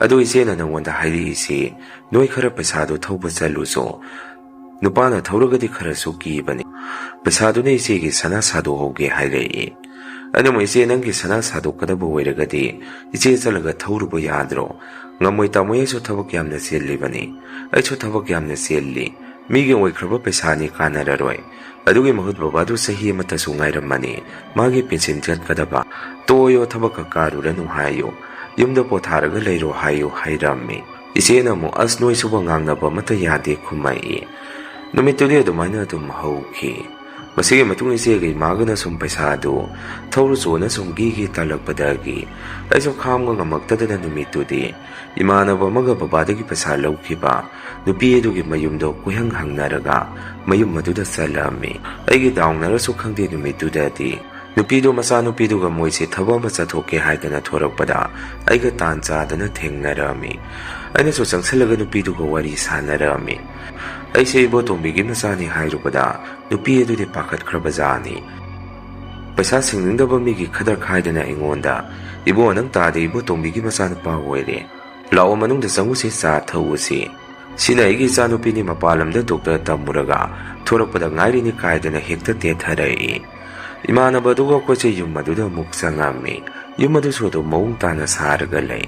ꯑꯗꯨ ꯏꯆꯦꯅ ꯅꯪꯉꯣꯟꯗ ꯍꯥꯏꯔꯛꯏꯁꯤ ꯅꯣꯏ ꯈꯔ ꯄꯩꯁꯥꯗꯨ ꯊꯧꯕ ꯆꯠꯂꯨꯁꯨ꯫ ꯅꯨꯄꯥꯅ ꯊꯧꯔꯒꯗꯤ ꯈꯔꯁꯨ ꯀꯤꯕꯅꯤ꯫ ꯄꯩꯁꯥꯗꯨꯅ ꯏꯆꯦꯒꯤ ꯁꯅꯥ ꯁꯥꯗꯣꯛꯍꯧꯒꯦ" ꯍꯥꯏꯔꯛꯏ꯫ ꯑꯩꯅ ꯑꯃꯨꯛ, "ꯏꯆꯦ, ꯅꯪꯒꯤ ꯁꯅꯥ ꯁꯥꯗꯣꯛꯀꯗꯕ ꯑꯣꯏꯔꯒꯗꯤ ꯏꯆꯦ ꯆꯠꯂꯒ ꯊꯧꯔꯨꯕ ꯌꯥꯗ꯭ꯔꯣ?" "ꯉꯝꯃꯣꯏ ꯇꯥꯃꯣ, ꯑꯩꯁꯨ ꯊꯕꯛ ꯌꯥꯝꯅ ꯆꯤꯜꯂꯤꯕꯅꯤ꯫ ꯑꯩꯁꯨ ꯊꯕꯛ ꯌꯥꯝꯅ ꯆꯤꯜꯂꯤ꯫ ꯃꯤꯒꯤ ꯑꯣꯏꯈ꯭ꯔꯕ ꯄꯩꯁꯥꯅꯤ, ꯀꯥꯟꯅꯔꯔꯣꯏ꯫ ꯑꯗꯨꯒꯤ ꯃꯍꯨꯠ ꯕꯕꯥꯗꯨ ꯆꯍꯤ ꯑꯃꯠꯇꯁꯨ ꯉꯥꯏꯔꯝꯃꯅꯤ꯫ ꯃꯥꯒꯤ ꯄꯦꯟꯁꯤꯟ ꯆꯠꯀꯗꯕ꯫ ꯇꯣꯛꯑꯣꯌꯣ, ꯊꯕꯛꯀ ꯀꯥꯔꯨꯔꯅꯨ ꯍꯥꯏꯌꯨ꯫ ꯌꯨꯝꯗ ꯄꯣꯊꯥꯔꯒ ꯂꯩꯔꯣ ꯍꯥꯏꯌꯨ" ꯍꯥꯏꯔꯝꯃꯤ꯫ ꯏꯆꯦꯅ ꯑꯃꯨꯛ, "ꯑꯁ, ꯅꯣꯏꯁꯨꯕ ꯉꯥꯡꯅꯕ ꯑꯃꯠꯇ ꯌꯥꯗꯦ" ꯈꯨꯝꯃꯛꯏ꯫ ꯅꯨꯃꯤꯠꯇꯨꯗꯤ ꯑꯗꯨꯃꯥꯏꯅ ꯑꯗꯨꯝ ꯍꯧꯈꯤ꯫ ꯃꯁꯤꯒꯤ ꯃꯇꯨꯡ ꯏꯆꯦꯒ ꯏꯃꯥꯒꯅ ꯁꯨꯝ ꯄꯩꯁꯥꯗꯨ ꯊꯧꯔꯨꯆꯣꯅ ꯁꯨꯝ ꯒꯤ ꯒꯤ ꯇꯥꯜꯂꯛꯄꯗꯒꯤ ꯑꯩꯁꯨ ꯈꯥꯡꯕ ꯉꯝꯃꯛꯇꯗꯅ ꯅꯨꯃꯤꯠꯇꯨꯗꯤ ꯏꯃꯥꯟꯅꯕ ꯑꯃꯒ ꯕꯕꯥꯗꯒꯤ ꯄꯩꯁꯥ ꯂꯧꯈꯤꯕ ꯅꯨꯄꯤ ꯑꯗꯨꯒꯤ ꯃꯌꯨꯝꯗꯣ ꯀꯣꯏꯍꯪ ꯍꯪꯅꯔꯒ ꯃꯌꯨꯝ ꯑꯗꯨꯗ ꯆꯠꯂꯝꯃꯤ꯫ ꯑꯩꯒꯤ ꯗꯥꯎꯅꯔꯁꯨ ꯈꯪꯗꯦ, ꯅꯨꯃꯤꯠꯇꯨꯗꯗꯤ ꯅꯨꯄꯤꯗꯣ ꯃꯆꯥꯅꯨꯄꯤꯗꯨꯒ ꯃꯣꯏꯁꯦ ꯊꯕꯛ ꯑꯃ ꯆꯠꯊꯣꯛꯀꯦ ꯍꯥꯏꯗꯅ ꯊꯣꯔꯛꯄꯗ ꯑꯩꯒ ꯇꯥꯟ ꯆꯥꯗꯅ ꯊꯦꯡꯅꯔꯝꯃꯤ꯫ ꯑꯩꯅꯁꯨ ꯆꯪꯁꯤꯜꯂꯒ ꯅꯨꯄꯤꯗꯨꯒ ꯋꯥꯔꯤ ꯁꯥꯟꯅꯔꯝꯃꯤ꯫ ꯑꯩꯁꯦ ꯏꯕꯣꯇꯣꯝꯕꯤꯒꯤ ꯃꯆꯥꯅꯤ ꯍꯥꯏꯔꯨꯕꯗ ꯅꯨꯄꯤ ꯑꯗꯨꯗꯤ ꯄꯥꯈꯠꯈ꯭ꯔꯕ ꯖꯥꯠꯅꯤ꯫ ꯄꯩꯁꯥ ꯁꯤꯡꯅꯤꯡꯗꯕ ꯃꯤꯒꯤ ꯈꯗꯔ ꯈꯥꯏꯗꯅ ꯑꯩꯉꯣꯟꯗ, "ꯏꯕꯣ, ꯅꯪ ꯇꯥꯗꯦ, ꯏꯕꯣꯇꯣꯝꯕꯤꯒꯤ ꯃꯆꯥꯅꯨꯄꯥ ꯑꯣꯏꯔꯦ꯫ ꯂꯥꯛꯑꯣ, ꯃꯅꯨꯡꯗ ꯆꯪꯉꯨꯁꯦ, ꯆꯥ ꯊꯛꯎꯁꯤ꯫ ꯁꯤꯅ ꯑꯩꯒꯤ ꯏꯆꯥꯅꯨꯄꯤꯅꯤ, ꯃꯄꯥꯟ ꯂꯝꯗ ꯗꯣꯛꯇꯔ ꯇꯝꯃꯨꯔꯒ ꯊꯣꯔꯛꯄꯗ ꯉꯥꯏꯔꯤꯅꯤ" ꯀꯥꯏꯗꯅ ꯍꯦꯛꯇ ꯇꯦꯊꯔꯛꯏ꯫ ꯏꯃꯥꯟꯅꯕ ꯑꯗꯨꯒ ꯑꯩꯈꯣꯏꯁꯦ ꯌꯨꯝ ꯑꯗꯨꯗ ꯑꯃꯨꯛ ꯆꯪꯉꯝꯃꯤ꯫ ꯌꯨꯝ ꯑꯗꯨꯁꯨ ꯑꯗꯨꯝ ꯃꯑꯣꯡ ꯇꯥꯅ ꯁꯥꯔꯒ ꯂꯩ꯫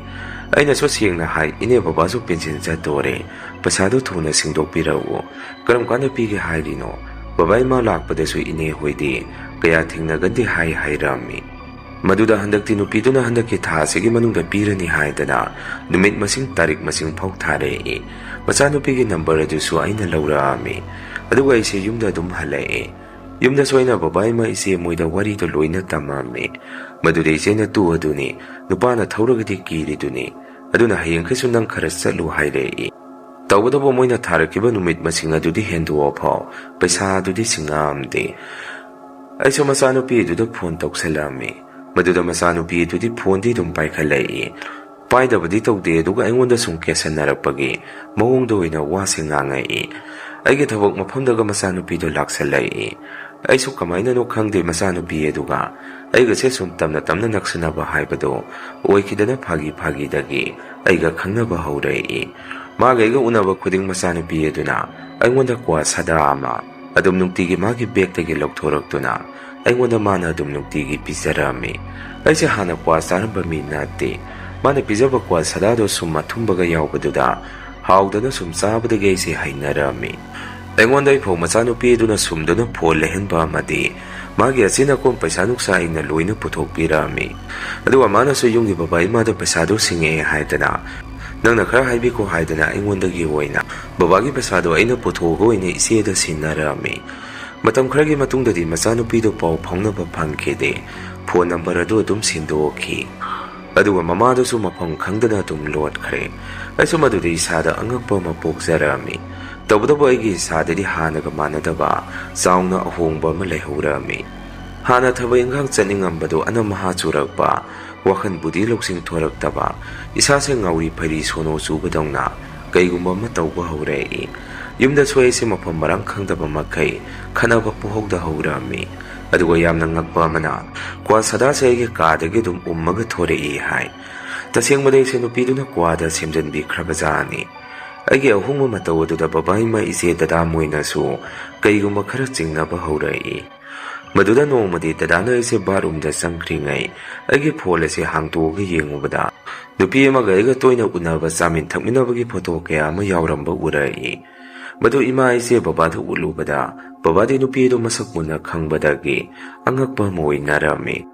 ꯑꯩꯅꯁꯨ ꯁꯦꯡꯅ ꯍꯥꯏ, "ꯏꯅꯦ, ꯕꯕꯥꯁꯨ ꯄꯦꯟꯁꯤꯟ ꯆꯠꯇꯣꯔꯦ, ꯄꯩꯁꯥꯗꯨ ꯊꯨꯅ ꯁꯤꯡꯗꯣꯛꯄꯤꯔꯛꯎ꯫ ꯀꯔꯝ ꯀꯥꯟꯗ ꯄꯤꯒꯦ ꯍꯥꯏꯔꯤꯅꯣ? ꯕꯕꯥ ꯏꯃꯥ ꯂꯥꯛꯄꯗꯁꯨ ꯏꯅꯦ ꯍꯣꯏꯗꯤ ꯀꯌꯥ ꯊꯦꯡꯅꯒꯟꯗꯦ ꯍꯥꯏ" ꯍꯥꯏꯔꯝꯃꯤ꯫ ꯃꯗꯨꯗ ꯍꯟꯗꯛꯇꯤ ꯅꯨꯄꯤꯗꯨꯅ ꯍꯟꯗꯛꯀꯤ ꯊꯥ ꯑꯁꯤꯒꯤ ꯃꯅꯨꯡꯗ ꯄꯤꯔꯅꯤ ꯍꯥꯏꯗꯅ ꯅꯨꯃꯤꯠ ꯃꯁꯤꯡ, ꯇꯥꯔꯤꯛ ꯃꯁꯤꯡ ꯐꯥꯎ ꯊꯥꯔꯛꯏ꯫ ꯃꯆꯥꯅꯨꯄꯤꯒꯤ ꯅꯝꯕꯔ ꯑꯗꯨꯁꯨ ꯑꯩꯅ ꯂꯧꯔꯛꯑꯝꯃꯤ꯫ ꯑꯗꯨꯒ ꯑꯩꯁꯦ ꯌꯨꯝꯗ ꯑꯗꯨꯝ ꯍꯜꯂꯛꯑꯦ꯫ ꯌꯨꯝꯗꯁꯨ ꯑꯩꯅ ꯕꯕꯥ, ꯏꯃꯥ, ꯏꯆꯦ ꯃꯣꯏꯗ ꯋꯥꯔꯤꯗꯣ ꯂꯣꯏꯅ ꯇꯝꯃꯝꯃꯤ꯫ ꯃꯗꯨꯗ ꯏꯆꯦꯅ "ꯇꯨ ꯑꯗꯨꯅꯤ, ꯅꯨꯄꯥꯅ ꯊꯧꯔꯒꯗꯤ ꯀꯤꯔꯤꯗꯨꯅꯤ, ꯑꯗꯨꯅ ꯍꯌꯦꯡꯈꯩꯁꯨ ꯅꯪ ꯈꯔ ꯆꯠꯂꯨ" ꯍꯥꯏꯔꯛꯏ꯫ ꯇꯧꯕꯇꯕꯨ ꯃꯣꯏꯅ ꯊꯥꯔꯛꯈꯤꯕ ꯅꯨꯃꯤꯠ ꯃꯁꯤꯡ ꯑꯗꯨꯗꯤ ꯍꯦꯟꯗꯣꯛꯑꯐꯥꯎ ꯄꯩꯁꯥ ꯑꯗꯨꯗꯤ ꯁꯤꯡꯉꯛꯑꯝꯗꯦ꯫ ꯑꯩꯁꯨ ꯃꯆꯥꯅꯨꯄꯤ ꯑꯗꯨꯗ ꯐꯣꯟ ꯇꯧꯁꯜꯂꯛꯑꯝꯃꯤ꯫ ꯃꯗꯨꯗ ꯃꯆꯥꯅꯨꯄꯤ ꯑꯗꯨꯗꯤ ꯐꯣꯟꯗꯤ ꯑꯗꯨꯝ ꯄꯥꯏꯈꯠꯂꯛꯏ꯫ ꯄꯥꯏꯗꯕꯗꯤ ꯇꯧꯗꯦ, ꯑꯗꯨꯒ ꯑꯩꯉꯣꯟꯗ ꯁꯨꯝ ꯀꯦꯁꯟꯅꯔꯛꯄꯒꯤ ꯃꯑꯣꯡꯗ ꯑꯣꯏꯅ ꯋꯥꯁꯦ ꯉꯥꯡꯉꯛꯏ꯫ ꯑꯩꯒꯤ ꯊꯕꯛ ꯃꯐꯝꯗꯒ ꯃꯆꯥꯅꯨꯄꯤꯗꯣ ꯂꯥꯛꯁꯜꯂꯛꯏ꯫ ꯑꯩꯁꯨ ꯀꯃꯥꯏꯅꯅꯣ ꯈꯪꯗꯦ, ꯃꯆꯥꯅꯨꯄꯤ ꯑꯗꯨꯒ ꯑꯩꯒꯁꯦ ꯁꯨꯝ ꯇꯞꯅ ꯇꯞꯅ ꯅꯛꯁꯤꯟꯅꯕ ꯍꯥꯏꯕꯗꯣ ꯑꯣꯏꯈꯤꯗꯅ ꯐꯥꯒꯤ ꯐꯥꯒꯤꯗꯒꯤ ꯑꯩꯒ ꯈꯪꯅꯕ ꯍꯧꯔꯛꯏ꯫ ꯃꯥꯒ ꯑꯩꯒ ꯎꯅꯕ ꯈꯨꯗꯤꯡ ꯃꯆꯥꯅꯨꯄꯤ ꯑꯗꯨꯅ ꯑꯩꯉꯣꯟꯗ ꯀ꯭ꯋꯥ ꯁꯥꯗꯥ ꯑꯃ ꯑꯗꯨꯝ ꯅꯨꯡꯇꯤꯒꯤ ꯃꯥꯒꯤ ꯕꯦꯒꯇꯒꯤ ꯂꯧꯊꯣꯔꯛꯇꯨꯅ ꯑꯩꯉꯣꯟꯗ ꯃꯥꯅ ꯑꯗꯨꯝ ꯅꯨꯡꯇꯤꯒꯤ ꯄꯤꯖꯔꯛꯑꯝꯃꯤ꯫ ꯑꯩꯁꯦ ꯍꯥꯟꯅ ꯀ꯭ꯋꯥ ꯆꯥꯔꯝꯕ ꯃꯤ ꯅꯠꯇꯦ꯫ ꯃꯥꯅ ꯄꯤꯖꯕ ꯀ꯭ꯋꯥ ꯁꯥꯗꯥꯗꯣ ꯁꯨꯝ ꯑꯊꯨꯝꯕꯒ ꯌꯥꯎꯕꯗꯨꯗ ꯍꯥꯎꯗꯅ ꯁꯨꯝ ꯆꯥꯕꯗꯒꯤ ꯑꯩꯁꯦ ꯍꯩꯅꯔꯛꯑꯝꯃꯤ꯫ ꯑꯩꯉꯣꯟꯗ ꯑꯩꯐꯥꯎ ꯃꯆꯥꯅꯨꯄꯤ ꯑꯗꯨꯅ ꯁꯨꯝꯗꯨꯅ ꯐꯣꯟ ꯂꯩꯍꯟꯕ ꯑꯃꯗꯤ ꯃꯥꯒꯤ ꯑꯆꯤꯟ ꯑꯀꯣꯝ ꯄꯩꯁꯥ ꯅꯨꯡꯁꯥ ꯑꯩꯅ ꯂꯣꯏꯅ ꯄꯨꯊꯣꯛꯄꯤꯔꯛꯑꯝꯃꯤ꯫ ꯑꯗꯨꯒ ꯃꯥꯅꯁꯨ ꯌꯨꯝꯒꯤ ꯕꯕꯥ ꯏꯃꯥꯗ ꯄꯩꯁꯥꯗꯣ ꯁꯤꯡꯉꯛꯑꯦ ꯍꯥꯏꯗꯅ, "ꯅꯪꯅ ꯈꯔ ꯍꯥꯏꯕꯤꯈꯣ" ꯍꯥꯏꯗꯅ ꯑꯩꯉꯣꯟꯗꯒꯤ ꯑꯣꯏꯅ ꯕꯕꯥꯒꯤ ꯄꯩꯁꯥꯗꯣ ꯑꯩꯅ ꯄꯨꯊꯣꯛꯑꯒ ꯑꯣꯏꯅ ꯏꯆꯦꯗ ꯁꯤꯟꯅꯔꯛꯑꯝꯃꯤ꯫ ꯃꯇꯝ ꯈꯔꯒꯤ ꯃꯇꯨꯡꯗꯗꯤ ꯃꯆꯥꯅꯨꯄꯤꯗꯣ ꯄꯥꯎ ꯐꯥꯎꯅꯕ ꯐꯪꯈꯤꯗꯦ꯫ ꯐꯣꯟ ꯅꯝꯕꯔ ꯑꯗꯨ ꯑꯗꯨꯝ ꯁꯤꯟꯗꯣꯛꯈꯤ꯫ ꯑꯗꯨꯒ ꯃꯃꯥꯗꯨꯁꯨ ꯃꯐꯝ ꯈꯪꯗꯅ ꯑꯗꯨꯝ ꯂꯣꯠꯈ꯭ꯔꯦ꯫ ꯑꯩꯁꯨ ꯃꯗꯨꯗ ꯏꯁꯥꯗ ꯑꯉꯛꯄ ꯑꯃ ꯄꯣꯛꯆꯔꯛꯑꯝꯃꯤ꯫ ꯇꯧꯕꯇꯕꯨ ꯑꯩꯒꯤ ꯏꯁꯥꯗꯗꯤ ꯍꯥꯟꯅꯒ ꯃꯥꯟꯅꯗꯕ ꯆꯥꯎꯅ ꯑꯍꯣꯡꯕ ꯑꯃ ꯂꯩꯍꯧꯔꯛꯑꯝꯃꯤ꯫ ꯍꯥꯟꯅ ꯊꯕꯛ ꯏꯪꯈꯥꯡ ꯆꯠꯅꯤꯡꯉꯝꯕꯗꯨ ꯑꯅꯝ ꯑꯍꯥ ꯆꯨꯔꯛꯄ, ꯋꯥꯈꯜꯕꯨꯗꯤ ꯂꯧꯁꯤꯡ ꯊꯣꯔꯛꯇꯕ, ꯏꯁꯥꯁꯦ ꯉꯥꯎꯔꯤ ꯐꯩꯔꯤ ꯁꯣꯅꯣ ꯆꯨꯕꯗꯧꯅ ꯀꯩꯒꯨꯝꯕ ꯑꯃ ꯇꯧꯕ ꯍꯧꯔꯛꯏ꯫ ꯌꯨꯝꯗꯁꯨ ꯑꯩꯁꯦ ꯃꯐꯝ ꯃꯔꯥꯡ ꯈꯪꯗꯕ ꯃꯈꯩ ꯈꯠꯅꯕ ꯄꯨꯍꯧꯗ ꯍꯧꯔꯛꯑꯝꯃꯤ꯫ ꯑꯗꯨꯒ ꯌꯥꯝꯅ ꯉꯛꯄ ꯑꯃꯅ, ꯀ꯭ꯋꯥ ꯁꯥꯗꯥꯁꯦ ꯑꯩꯒꯤ ꯀꯥꯗꯒꯤ ꯑꯗꯨꯝ ꯎꯝꯃꯒ ꯊꯣꯔꯛꯏ ꯍꯥꯏ꯫ ꯇꯁꯦꯡꯕꯗ ꯑꯩꯁꯦ ꯅꯨꯄꯤꯗꯨꯅ ꯀ꯭ꯋꯥꯗ ꯁꯦꯝꯖꯤꯟꯕꯤꯈ꯭ꯔꯕꯖꯥꯠꯅꯤ꯫ ꯑꯩꯒꯤ ꯑꯍꯣꯡꯕ ꯃꯇꯧ ꯑꯗꯨꯗ ꯕꯕꯥ, ꯏꯃꯥ, ꯏꯆꯦ, ꯗꯗꯥ ꯃꯣꯏꯅꯁꯨ ꯀꯩꯒꯨꯝꯕ ꯈꯔ ꯆꯤꯡꯅꯕ ꯍꯧꯔꯛꯏ꯫ ꯃꯗꯨꯗ ꯅꯣꯡꯃꯗꯤ ꯗꯗꯥꯅ ꯑꯩꯁꯦ ꯕꯥꯠꯔꯨꯝꯗ ꯆꯪꯈ꯭ꯔꯤꯉꯩ ꯑꯩꯒꯤ ꯐꯣꯟ ꯑꯁꯦ ꯍꯥꯡꯇꯣꯛꯑꯒ ꯌꯦꯡꯉꯨꯕꯗ, ꯅꯨꯄꯤ ꯑꯃꯒ ꯑꯩꯒ ꯇꯣꯏꯅ ꯎꯅꯕ ꯆꯥꯃꯤꯟ ꯊꯛꯃꯤꯟꯅꯕꯒꯤ ꯐꯣꯇꯣ ꯀꯌꯥ ꯑꯃ ꯌꯥꯎꯔꯝꯕ ꯎꯔꯛꯏ꯫ ꯃꯗꯨ ꯏꯃꯥ, ꯏꯆꯦ, ꯕꯕꯥꯗ ꯎꯠꯂꯨꯕꯗ, ꯕꯕꯥꯗꯤ ꯅꯨꯄꯤ ꯑꯗꯨ ꯃꯁꯛ ꯃꯨꯟꯅ ꯈꯪꯕꯗꯒꯤ ꯑꯉꯛꯄ ꯑꯃ ꯑꯣꯏꯅꯔꯝꯃꯤ꯫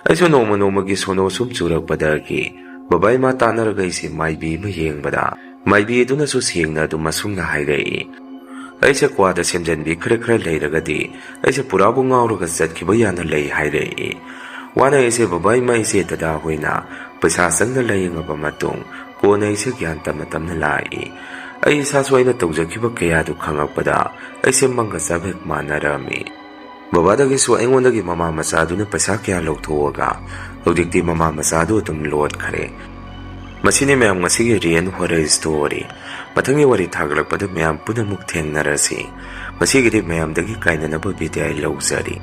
ꯑꯩꯁꯨ ꯅꯣꯡꯃ ꯅꯣꯡꯃꯒꯤ ꯁꯣꯅꯣ ꯁꯨꯝ ꯆꯨꯔꯛꯄꯗꯒꯤ ꯕꯕꯥ ꯏꯃꯥ ꯇꯥꯟꯅꯔꯒ ꯑꯩꯁꯦ ꯃꯥꯏꯕꯤ ꯑꯃ ꯌꯦꯡꯕꯗ, ꯃꯥꯏꯕꯤ ꯑꯗꯨꯅꯁꯨ ꯁꯦꯡꯅ ꯑꯗꯨꯝ ꯑꯁꯨꯝꯅ ꯍꯥꯏꯔꯛꯏ, ꯑꯩꯁꯦ ꯀ꯭ꯋꯥꯗ ꯁꯦꯝꯖꯤꯟꯕꯤ ꯈꯔ ꯈꯔ ꯂꯩꯔꯒꯗꯤ ꯑꯩꯁꯦ ꯄꯨꯔꯥꯕꯨ ꯉꯥꯎꯔꯒ ꯆꯠꯈꯤꯕ ꯌꯥꯅ ꯂꯩ ꯍꯥꯏꯔꯛꯏ꯫ ꯋꯥꯅ ꯑꯩꯁꯦ ꯕꯕꯥ, ꯏꯃꯥ, ꯏꯆꯦ, ꯗꯗꯥ ꯍꯣꯏꯅ ꯄꯩꯁꯥ ꯆꯪꯅ ꯂꯥꯌꯦꯡꯉꯕ ꯃꯇꯨꯡ ꯀꯣꯟꯅ ꯑꯩꯁꯦ ꯒ꯭ꯌꯥꯟ ꯇꯞꯅ ꯇꯞꯅ ꯂꯥꯛꯏ꯫ ꯑꯩ ꯏꯁꯥꯁꯨ ꯑꯩꯅ ꯇꯧꯖꯈꯤꯕ ꯀꯌꯥꯗꯨ ꯈꯪꯉꯛꯄꯗ ꯑꯩꯁꯦ ꯃꯪꯒ ꯆꯥꯕ ꯍꯦꯛ ꯃꯥꯟꯅꯔꯝꯃꯤ꯫ ꯕꯕꯥꯗꯒꯤꯁꯨ ꯑꯩꯉꯣꯟꯗꯒꯤ ꯃꯃꯥ ꯃꯆꯥꯗꯨꯅ ꯄꯩꯁꯥ ꯀꯌꯥ ꯂꯧꯊꯣꯛꯑꯒ ꯍꯧꯖꯤꯛꯇꯤ ꯃꯃꯥ ꯃꯆꯥꯗꯨ ꯑꯗꯨꯝ ꯂꯣꯠꯈ꯭ꯔꯦ꯫ ꯃꯁꯤꯅꯤ ꯃꯌꯥꯝ ꯉꯁꯤꯒꯤ ꯔꯤꯌꯦꯟ ꯍꯣꯔꯔ ꯁ꯭ꯇꯣꯔꯤ꯫ ꯃꯊꯪꯒꯤ ꯋꯥꯔꯤ ꯊꯥꯒꯠꯂꯛꯄꯗ ꯃꯌꯥꯝ ꯄꯨꯝꯅꯃꯛ ꯊꯦꯡꯅꯔꯁꯤ꯫ ꯉꯁꯤꯒꯤꯗꯤ ꯃꯌꯥꯝꯗꯒꯤ ꯀꯥꯏꯅꯅꯕ ꯕꯤꯗꯥꯏ ꯂꯧꯖꯔꯤ꯫